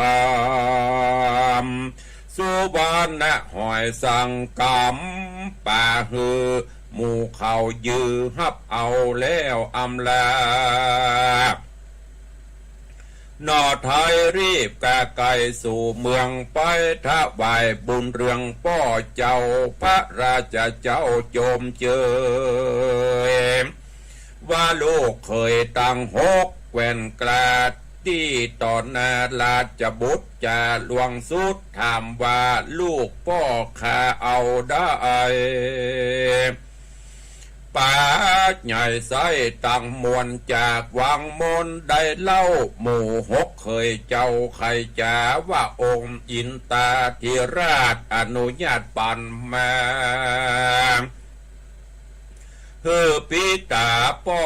ำ สุวรรณหอยสังกำป๋าหื้อ หมู่เขายื้อฮับเอาแล้วอำลา หน่อไทยรีบกาไกสู่เมืองไปถวายบุญเรืองป้อเจ้าพระราชเจ้าจมเจย ว่าลูกเขยตังหกแคว่นกล้าตี้ต่อหน้าราชบุตรจาหลวงสุด ถามว่าลูกป้อข้าเอาได้ไป ป๋าใหญ่ไส้ตังมวลจากวังมนได้เล่า หมู่หกเขยเจ้าใค่จ๋าว่าองค์อินตาธิราชอนุญาตปันมา หื้อปิตาป้อ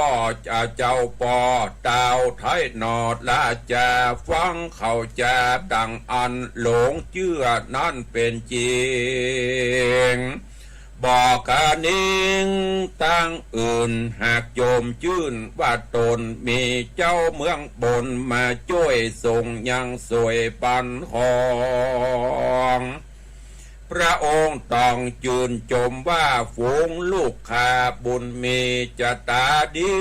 เจ้าป้อเต้าไท้หนอ ละจาฟังเขาจาดังอั้น หลงเจื้อนั้นเป๋นจริง บ่กานิงตังอื่น หากโจมจื้นว่าต๋นมีเจ้าเมืองบนมาจ้วยส่งยังสวยปันของ พระองค์ต้องจื่นจมว่าฝูงลูกข้าบุญมีจะต๋าดี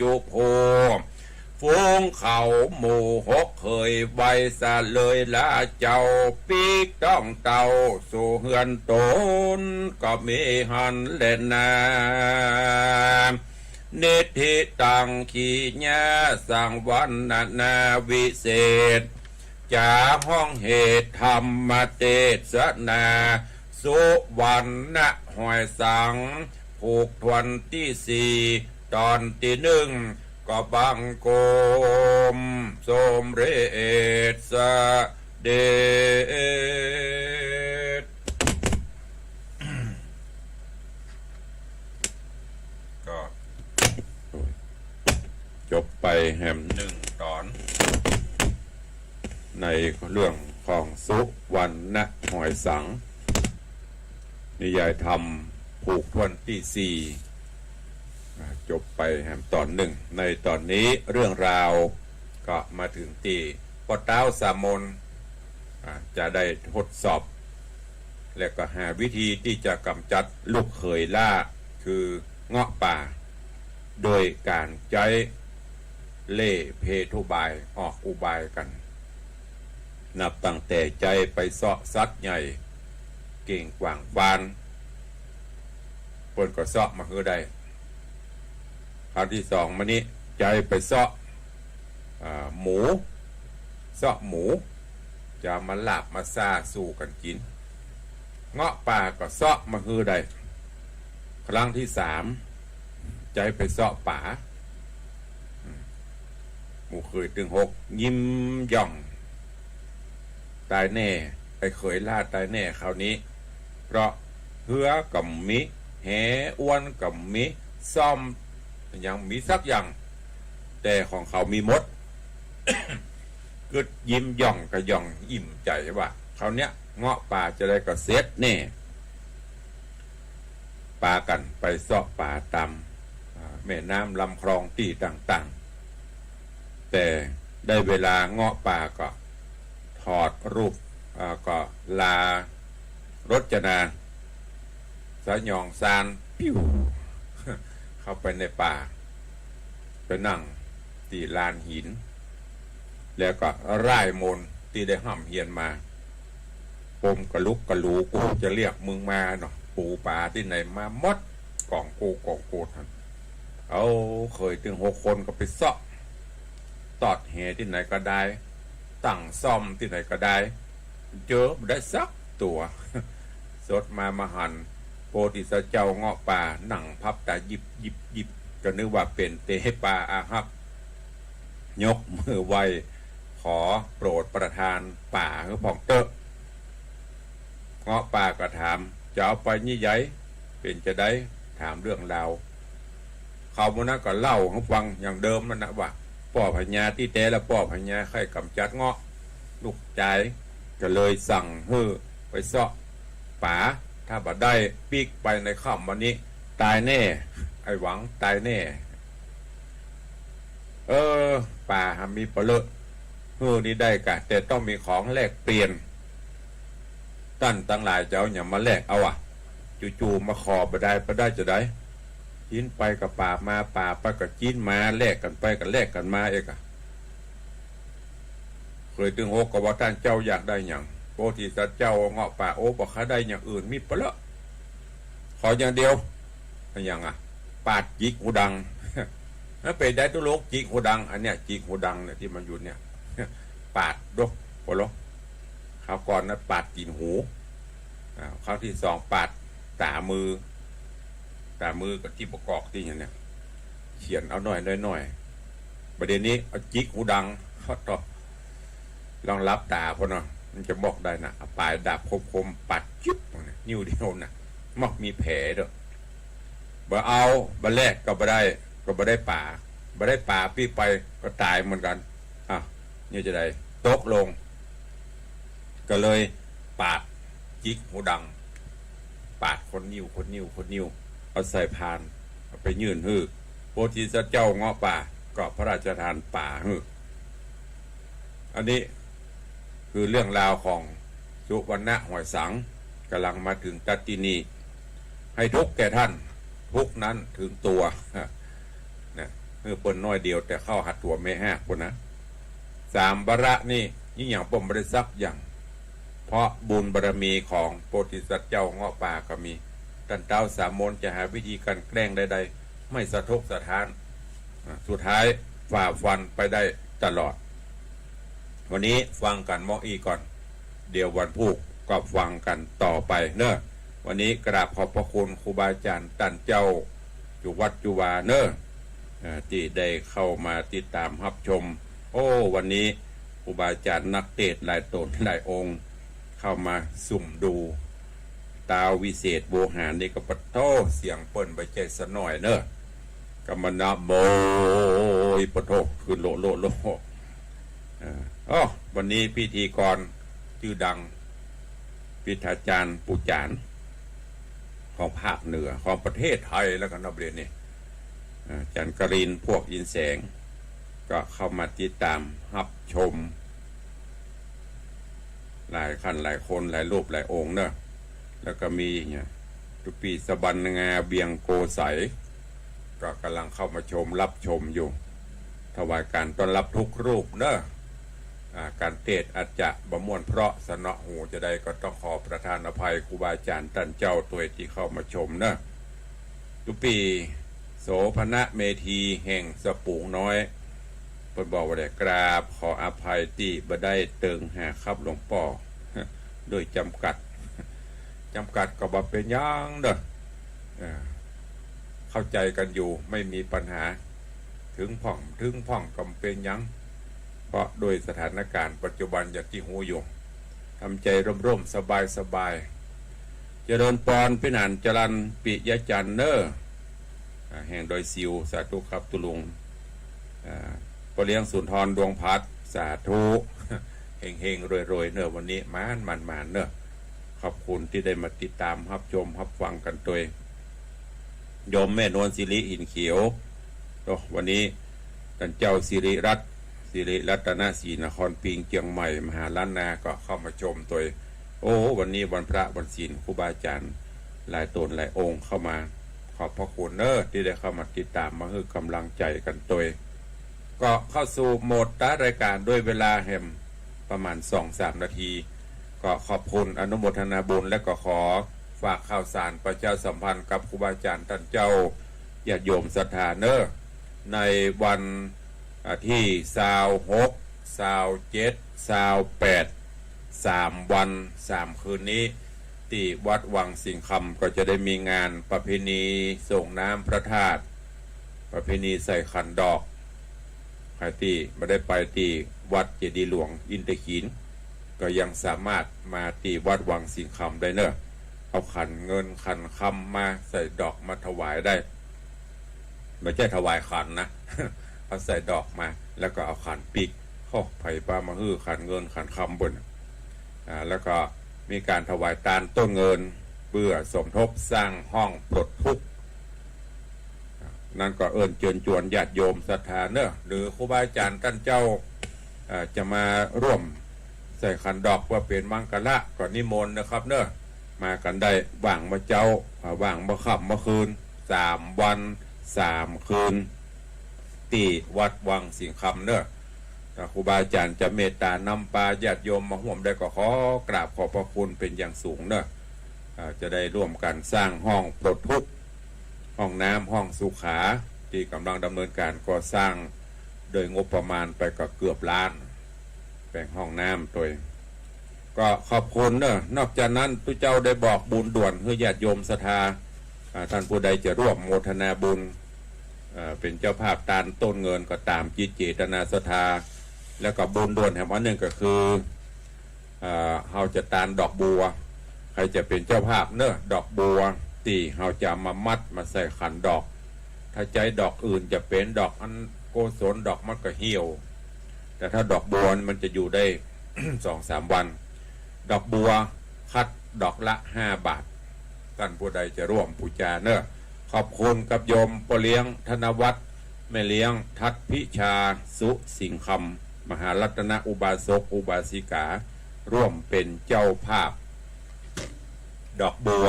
จุผู้ ฝูงเขาหมู่หกเขยไวสะเลยละเจ้า ปิ๊กต้องเต้าสู่เฮือนต๋นก็มีหั้นแลนา นิทธิตัง ขีญาสังวรรณนาวิเศษ จ๋าฮ้องเหตุธรรมเตสนา สุวรรณห้วยสัง ผูกถ้วนตี้สี่ ต๋อนตี้นึ่ง ก็บังคมสมเร็จเสด็จ ก็จบไปแหมนึ่งต๋อน ในเรื่องของสุวรรณห้วยสัง นิยายธรรมผูกถ้วนตี้สี่ อ่า จบไปแหมต๋อนนึ่ง ในต๋อนนี้เรื่องราวก็มาเถิงตี้ป้อต๊าวสามน อ่า จะได้ทดสอบ และก็หาวิธีตี้จะก๋ำจัดลูกเขยล้า คือเงาะป่า โดยก๋านใจ๊เล่ห์เพทุบาย ออกอุบายกั๋น นับตั้งแต่ใจ๊ไปเซาะสัตว์ใหญ่ เก่งกว่างฟาน เปิ้นก็เซาะมาหื้อได้ ครั้งตี้สองมานี้ใจ๊ไปเซาะ อ่า หมู เซาะหมู จะเอามาลาบมาซ่าสู่กั๋นกิ๋น เงาะป่าก็เซาะมาหื้อได้ ครั้งตี้สามใจ๊ไปเซาะป๋า อืม หมู่เขยตึงหกยิ้มย่อง ต๋ายแน่ ไอ้เขยล้าต๋ายแน่คราวนี้ เพราะเฮือก็บ่มี แหอ้วนก็บ่มี ซ่อมยังบ่มีสักอย่าง แต่ของเขามีหมด กึ๊ดยิ้มย่องก็ย่องอิ่มใจ๋ว่า คราวเนี้ยเงาะป่าจะได้ก็เสร็จแน่ ปากั๋นไปเซาะป๋าต๋าม อ่า แม่น้ำลำคลองตี้ต่างๆ แต่ได้เวลาเงาะป่าก็ถอดรูป อ่า ก็ลาโรจนา สยองซาน ปิ้ว เข้าไปในป่า ไปนั่งตี้ลานหิน แล้วก็ร่ายมนต์ตี้ได้ฮ่ำเฮียนมา ปมกะลุกกะลู กูจะเรียกมึงมาเนาะ ปูป๋าตี้ไหนมาหมด ก๋องกูก๋องกูหั้น เอาเขยตึงหกคนก็ไปเซาะ ตอดแหตี้ไหนก็ได้ ตั้งซ่อมตี้ไหนก็ได้ เจอบ่ได้สักตั๋ว สดมามาหัน โพธิสัตว์เจ้าเงาะป่า นั่งพับต๋ายิบยิบยิบ ก็นึกว่าเป๋นเตปาอาฮัก ยกมือไหว้ ขอโปรดประทานป๋าหื้อพ่องเต๊อะ เงาะป่าก็ถาม จะเอาไปนี่ใหญ่ เป๋นจาใด ถามเรื่องราว เขาหมู่นั้นก็เล่าหื้อฟังอย่างเดิมนั่นนะว่า ป้อพญาตี้แต๊ละ ป้อพญาใค่ก๋ำจัดเงาะ ลูกจายก็เลยสั่งหื้อไปเซาะป๋า ถ้าบ่ได้ปิ๊กไปในค่ำวันนี้ ต๋ายแน่ ไอ้หวังต๋ายแน่ เออ ป๋าหามีปะเลอะ หื้อนี่ได้กะ แต่ต้องมีของแลกเปลี่ยน ต้านตังหลายจะเอาหยังมาแลกเอาอะ จู่ๆ มาขอบ่ได้ บ่ได้จาใด จิ๊นไปก็ป๋ามา ป๋าไปก็จิ๊นมา แลกกั๋นไปก็แลกกั๋นมาเอกอะ เขยตึงหกก็ว่า ต้านเจ้าอยากได้หยัง โพธิสัตว์เจ้าเงาะป่า โอ้ บ่ข้าได้อย่างอื่น มีปะเลอะ ขออย่างเดียว อะหยังอะ ปาดจิกหูดัง มันเป๋นได้ตุ๊ลูก จิกหูดัง อันเนี้ย จิกหูดังเนี่ยตี้มันอยู่เนี่ย ปาดดก ปะเลอะ คราวก่อนนะปาดตี๋นหู อ่า ครั้งตี้สองปาดต๋ามือ ต๋ามือก็ตี้ประกอบตี้หยังเนี่ย เขียนเอาหน้อยๆ บ่าเดี่ยวนี้เอาจิกหูดัง โอ้โธ่ ลองหลับต๋าพ่นเนาะ มันจะมอกได้นะ เอาป๋ายดาบคมๆ ปัดจึ๊บ นิ้วเดียวนะ มอกมีแผลเด้อ บ่เอา บ่าแลกก็บ่ได้ ก็บ่ได้ป๋า บ่ได้ป๋าปี้ไปก็ต๋ายเหมือนกั๋น อ้าว นี่จะใด ตกลง ก็เลยปาดจิกหูดัง ปาดคนละนิ้ว คนละนิ้ว คนละนิ้ว เอาใส่พาน เอาไปยื่นหื้อ โพธิสัตว์เจ้าเงาะป่า ก็พระราชทานป๋าหื้อ อันนี้คือเรื่องราวของสุวรรณะหอยสัง ก๋ำลังมาเถิงตั๊ดตี้นี่ ให้ทุกข์แก่ท่าน ทุกข์นั้นถึงตัว นะ เออ เปิ้นน้อยเดียวแต่เข้าหัดตั๋วแม่ฮากปู้นนะ สามวาระนี่ ยิ่งอย่างเปิ้นบ่ได้สักอย่าง เพราะบุญบารมีของโพธิสัตว์เจ้าเงาะป่าก็มี ต้านเต๊าสามนจะหาวิธีกลั่นแกล้งใดๆ ไม่สะทกสะท้าน อ่ะ สุดท้ายฝ่าฟันไปได้ตลอด วันนี้ฟังกั๋นเมาะอี้ก่อน เดี๋ยววันพูกก็ฟังกั๋นต่อไปเนาะ วันนี้กราบขอบพระคุณครูบาอาจ๋ารย์ต้านเจ้า จุวัดจุวาเนาะ เอ่อ ตี้ได้เข้ามาติดต๋ามฮับชม โอ้ วันนี้ครูบาอาจ๋ารย์นักเตสน์หลายต๋นหลายองค์ เข้ามาซุ่มดู ต๊าววิเศษโวหารนี่ก็ปะโธ่ เสียงเปิ้นบ่ใจ้สะน้อยเนาะ ก็มานะโมย ปะโธ่ ขึ้นโลโลโล เอ่อ อ้อ วันนี้พิธีกรจื้อดัง ปริญญาจ๋ารย์ปู่จ๋ารย์ ของภาคเหนือ ของประเทศไทยแล้วกั๋นเนาะ บ่าเดี่ยวนี้ อ่า อาจ๋ารย์กรินทร์ พวกอินแสง ก็เข้ามาติดต๋ามฮับชม หลายขั้นหลายคน หลายรูปหลายองค์เนาะ แล้วก็มีเนี่ย ตุ๊ปี้สะบันงา เบียงโกใส ก็ก๋ำลังเข้ามาชม ฮับชมอยู่ ถวายก๋านต้อนฮับทุกรูปเนาะ อ่า ก๋านเตสน์อาจจะบ่ม่วนเพราะสนอหู จะใดก็ต้องขอประทานอภัยครูบาอาจ๋ารย์ต้านเจ้าตวยตี้เข้ามาชมเนาะ ตุ๊ปี้โสภณะเมธีแห่งสะปูงน้อย เปิ้นบอกว่าได้กราบขออภัยตี้บ่ได้เติงหาครับหลวงป้อ โดยจ๋ำกัด จ๋ำกัดก็บ่เป๋นหยังเนาะ เอ่อ เข้าใจ๋กั๋นอยู่ ไม่มีปัญหา เถิงพ่อง เถิงพ่องก็บ่เป๋นหยัง เพราะโดยสถานก๋ารณ์ปัจจุบันอย่างตี้ฮู้อยู่ ทำใจ๋ร่มๆ สบายๆ เจริญปอน พิหารจรัญ ปิยะจันทร์เนาะ อ่า แห่งดอยสิว สาธุครับตุ๊ลุง อ่า ป้อเลี้ยงสุนทร ดวงพัด สาธุ เฮงๆ รวยๆ เนาะ วันนี้หมานๆๆ เนาะ ขอบคุณตี้ได้มาติดต๋ามฮับชมฮับฟังกั๋นตวย โยมแม่นวลสิริ หินเขียว โอ้ วันนี้ต้านเจ้าสิริรัตน์ สิริรัตนศรี นครปิง เจียงใหม่ มหาล้านนา ก็เข้ามาชมตวย โอ้ วันนี้วันพระวันศีล ครูบาอาจ๋ารย์หลายต๋นหลายองค์เข้ามา ขอบพระคุณเนาะ ตี้ได้เข้ามาติดต๋าม มาหื้อก๋ำลังใจ๋กั๋นตวย ก็เข้าสู่โหมดท้ายรายก๋านด้วยเวลาแหมประมาณสองสามนาที ก็ขอบคุณอนุโมทนาบุญ และก็ขอฝากข่าวสารประชาสัมพันธ์กับครูบาอาจ๋ารย์ต้านเจ้า ญาติโยมศรัทธาเนาะ ในวัน อ่า ตี้ซาวหก ซาวเจ็ด ซาวแปด สามวันสามคืนนี้ ตี้วัดวังสิงห์คำก็จะได้มีงานประเพณีส่งน้ำพระธาตุ ประเพณีใส่ขันดอก ใผตี้บ่ได้ไปตี้วัดเจดีย์หลวงอินทขีฬ ก็ยังสามารถมาตี้วัดวังสิงห์คำได้เนาะ เอาขันเงินขันคำมาใส่ดอกมาถวายได้ บ่ใจ้ถวายขันนะ เอาใส่ดอกมา แล้วก็เอาขันปิ๊ก โอ้ ใผบ่มาหื้อขันเงินขันคำเปิ้น อ่า แล้วก็มีก๋านถวายตานต้นเงิน เปื้อสมทบสร้างห้องปลดทุกข์ นั่นก็เอิ้นเจิญจวนญาติโยมศรัทธาเนาะ หรือครูบาอาจ๋ารย์ต้านเจ้า เอ่อ จะมาร่วมใส่ขันดอกเปื้อเป๋นมังคละ ก็นิมนต์นะครับเนาะ มากั๋นได้ ว่างเมื่อเจ๊า อ่า ว่างเมื่อค่ำเมื่อคืน สามวันสามคืน ตี้วัดวังสิงห์คำเนาะ ถ้าครูบาอาจ๋ารย์จะเมตต๋านำปาญาติโยมมาฮ่วมได้ก็ขอกราบขอบพระคุณเป๋นอย่างสูงเนาะ อ่า จะได้ร่วมกั๋นสร้างห้องปลดทุกข์ ห้องน้ำ ห้องสุขา ตี้ก๋ำลังดำเนินก๋านก่อสร้าง โดยงบประมาณไปก็เกือบล้าน แป๋งห้องน้ำตวย ก็ขอบคุณเนาะ นอกจากนั้นตุ๊เจ้าได้บอกบุญด่วนหื้อญาติโยมศรัทธา อ่า ต้านผู้ใดจะร่วมโมทนาบุญ เอ่อ เป๋นเจ้าภาพตานต้นเงินก็ต๋ามจิตเจตนาศรัทธา แล้วก็บุญด่วนแหมอันนึ่งก็คือ เอ่อ เฮาจะตานดอกบัว ใผจะเป๋นเจ้าภาพเนาะ ดอกบัวตี้เฮาจะเอามามัดมาใส่ขันดอก ถ้าใจ๊ดอกอื่นจะเป๋นดอกอันโกศล ดอกมันก็เหี่ยว แต่ถ้าดอกบัวนี่มันจะอยู่ได้ สองสามวัน ดอกบัวคัดดอกละห้าบาท ต้านผู้ใดจะร่วมปู๋จาเนาะ ขอบคุณกับโยมป้อเลี้ยงธนวัฒน์ แม่เลี้ยงทัศน์พิชา สุสิงห์คำ มหารัตนอุบาสกอุบาสิกา ร่วมเป๋นเจ้าภาพ ดอกบัว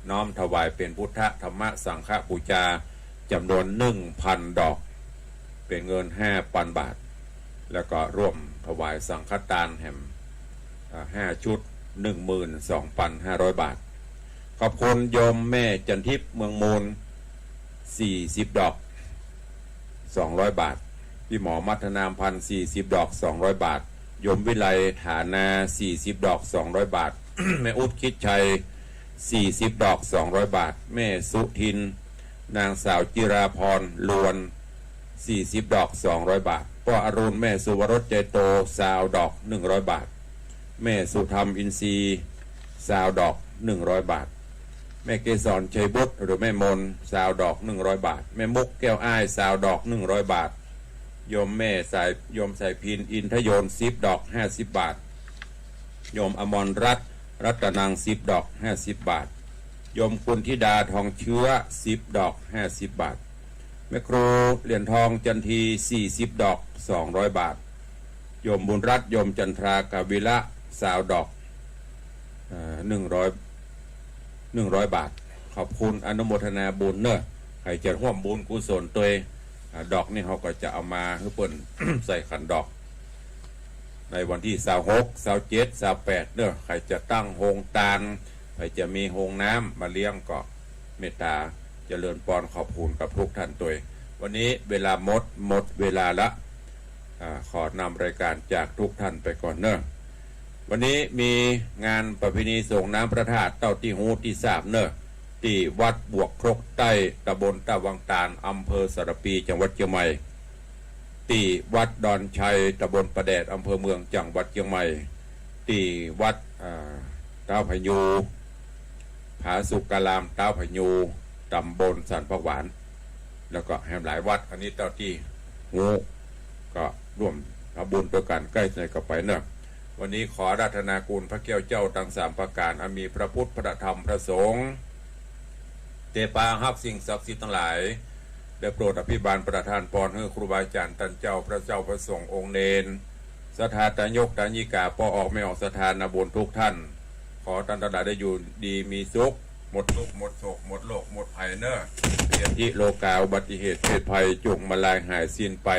น้อมถวายเป๋นพุทธธรรมสังฆปู๋จา จ๋ำนวนหนึ่งพันดอก เป๋นเงินห้าปันบาท แล้วก็ร่วมถวายสังฆตานแหม อ่า ห้าชุด หนึ่งหมื่นสองปันห้าร้อยบาท ขอบคุณโยมแม่จันทิพย์เมืองมูล สี่สิบดอก สองร้อยบาท พี่หมอมัทนามพันธ์ สี่สิบดอก สองร้อยบาท โยมวิไลฐานา สี่สิบดอก สองร้อยบาท แม่อุ๊ดคิดชัย สี่สิบดอก สองร้อยบาท แม่สุทิน นางสาวจิราพร ลวน สี่สิบดอก สองร้อยบาท ป้ออรุณ แม่สุวรส ใจโต ซาวดอก หนึ่งร้อยบาท แม่สุธรรม อินทรีย์ ซาวดอก หนึ่งร้อยบาท แม่เกสร ชัยบุตร หรือแม่มน ซาวดอก หนึ่งร้อยบาท แม่มุก แก้วอ้าย ซาวดอก หนึ่งร้อยบาท โยมแม่สาย โยมสายพิน อินทยนต์ สิบดอก ห้าสิบบาท โยมอมรรัตน์ รัตนัง สิบดอก ห้าสิบบาท โยมกุลธิดา ทองเชื้อ สิบดอก ห้าสิบบาท แม่ครูเหรียญทอง จันที สี่สิบดอก สองร้อยบาท โยมบุญรัตน์ โยมจันทรา กาวิละ ซาวดอก เอ่อ หนึ่งร้อย หนึ่งร้อยบาท ขอบคุณอนุโมทนาบุญเนาะ ใผจะฮ่วมบุญกุศลตวย อ่า ดอกนี่เฮาก็จะเอามาหื้อเปิ้น ใส่ขันดอก ในวันตี้ ซาวหก ซาวเจ็ด ซาวแปดเนาะ ใผจะตั้งโฮงตาน ใผจะมีโฮงน้ำมาเลี้ยงก็เมตต๋าเจริญปอนขอบคุณกับทุกท่านตวย วันนี้เวลาหมด หมดเวลาละ อ่า ขอนำรายการจากทุกท่านไปก่อนเนาะ วันนี้มีงานประเพณีส่งน้ำพระธาตุเต้าตี้ฮู้ตี้ทราบเนาะ ตี้วัดบวกครกใต้ ตำบลต้าวังตาล อำเภอสารภี จังหวัดเจียงใหม่ ตี้วัดดอนชัย ตำบลป่าแดด อำเภอเมือง จังหวัดเจียงใหม่ ตี้วัด อ่า ต๊าวผายู ผาสุการาม ต๊าวผายู ตำบลสันผักหวาน แล้วก็แหมหลายวัด อันนี้เต้าตี้ฮู้ ก็ร่วมทำบุญตวยกั๋นใก้ในก็ไปเนาะ วันนี้ขออาราธนาคุณพระแก้วเจ้าตังสามประก๋าน อันมีพระพุทธ พระธรรม พระสงฆ์ เตปาฮับสิ่งศักดิ์สิทธิ์ตังหลาย ได้โปรดอภิบาลประทานปอนหื้อครูบาอาจ๋ารย์ต้านเจ้า พระเจ้า พระสงฆ์ องค์เณร ศรัทธาตายกตายิกา ป้อออกแม่ออก ศรัทธานาบุญทุกท่าน ขอต้านตังหลายได้อยู่ดีมีสุข หมดทุกข์หมดโศก หมดโรคหมดภัยเนาะ พยาธิโรคา อุบัติเหตุเพศภัย จุ่งมาลายหายสิ้นไป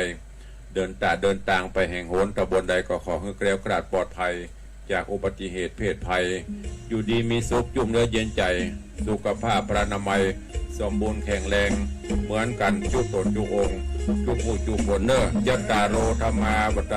เดินต๋าเดินตางไปแห่งหนตำบลใดก็ขอหื้อแคล้วคลาดปลอดภัย จากอุบัติเหตุเพศภัย อยู่ดีมีสุข จุ่มเนื้อเย็นใจ๋ สุขภาพพลานามัย สมบูรณ์แข็งแรง เหมือนกั๋นจุ๊กต๋นจุ๊กองค์ จุ๊กผู้จุ๊กคนเนาะ ยัตตาโร ธัมมา วัฑฒ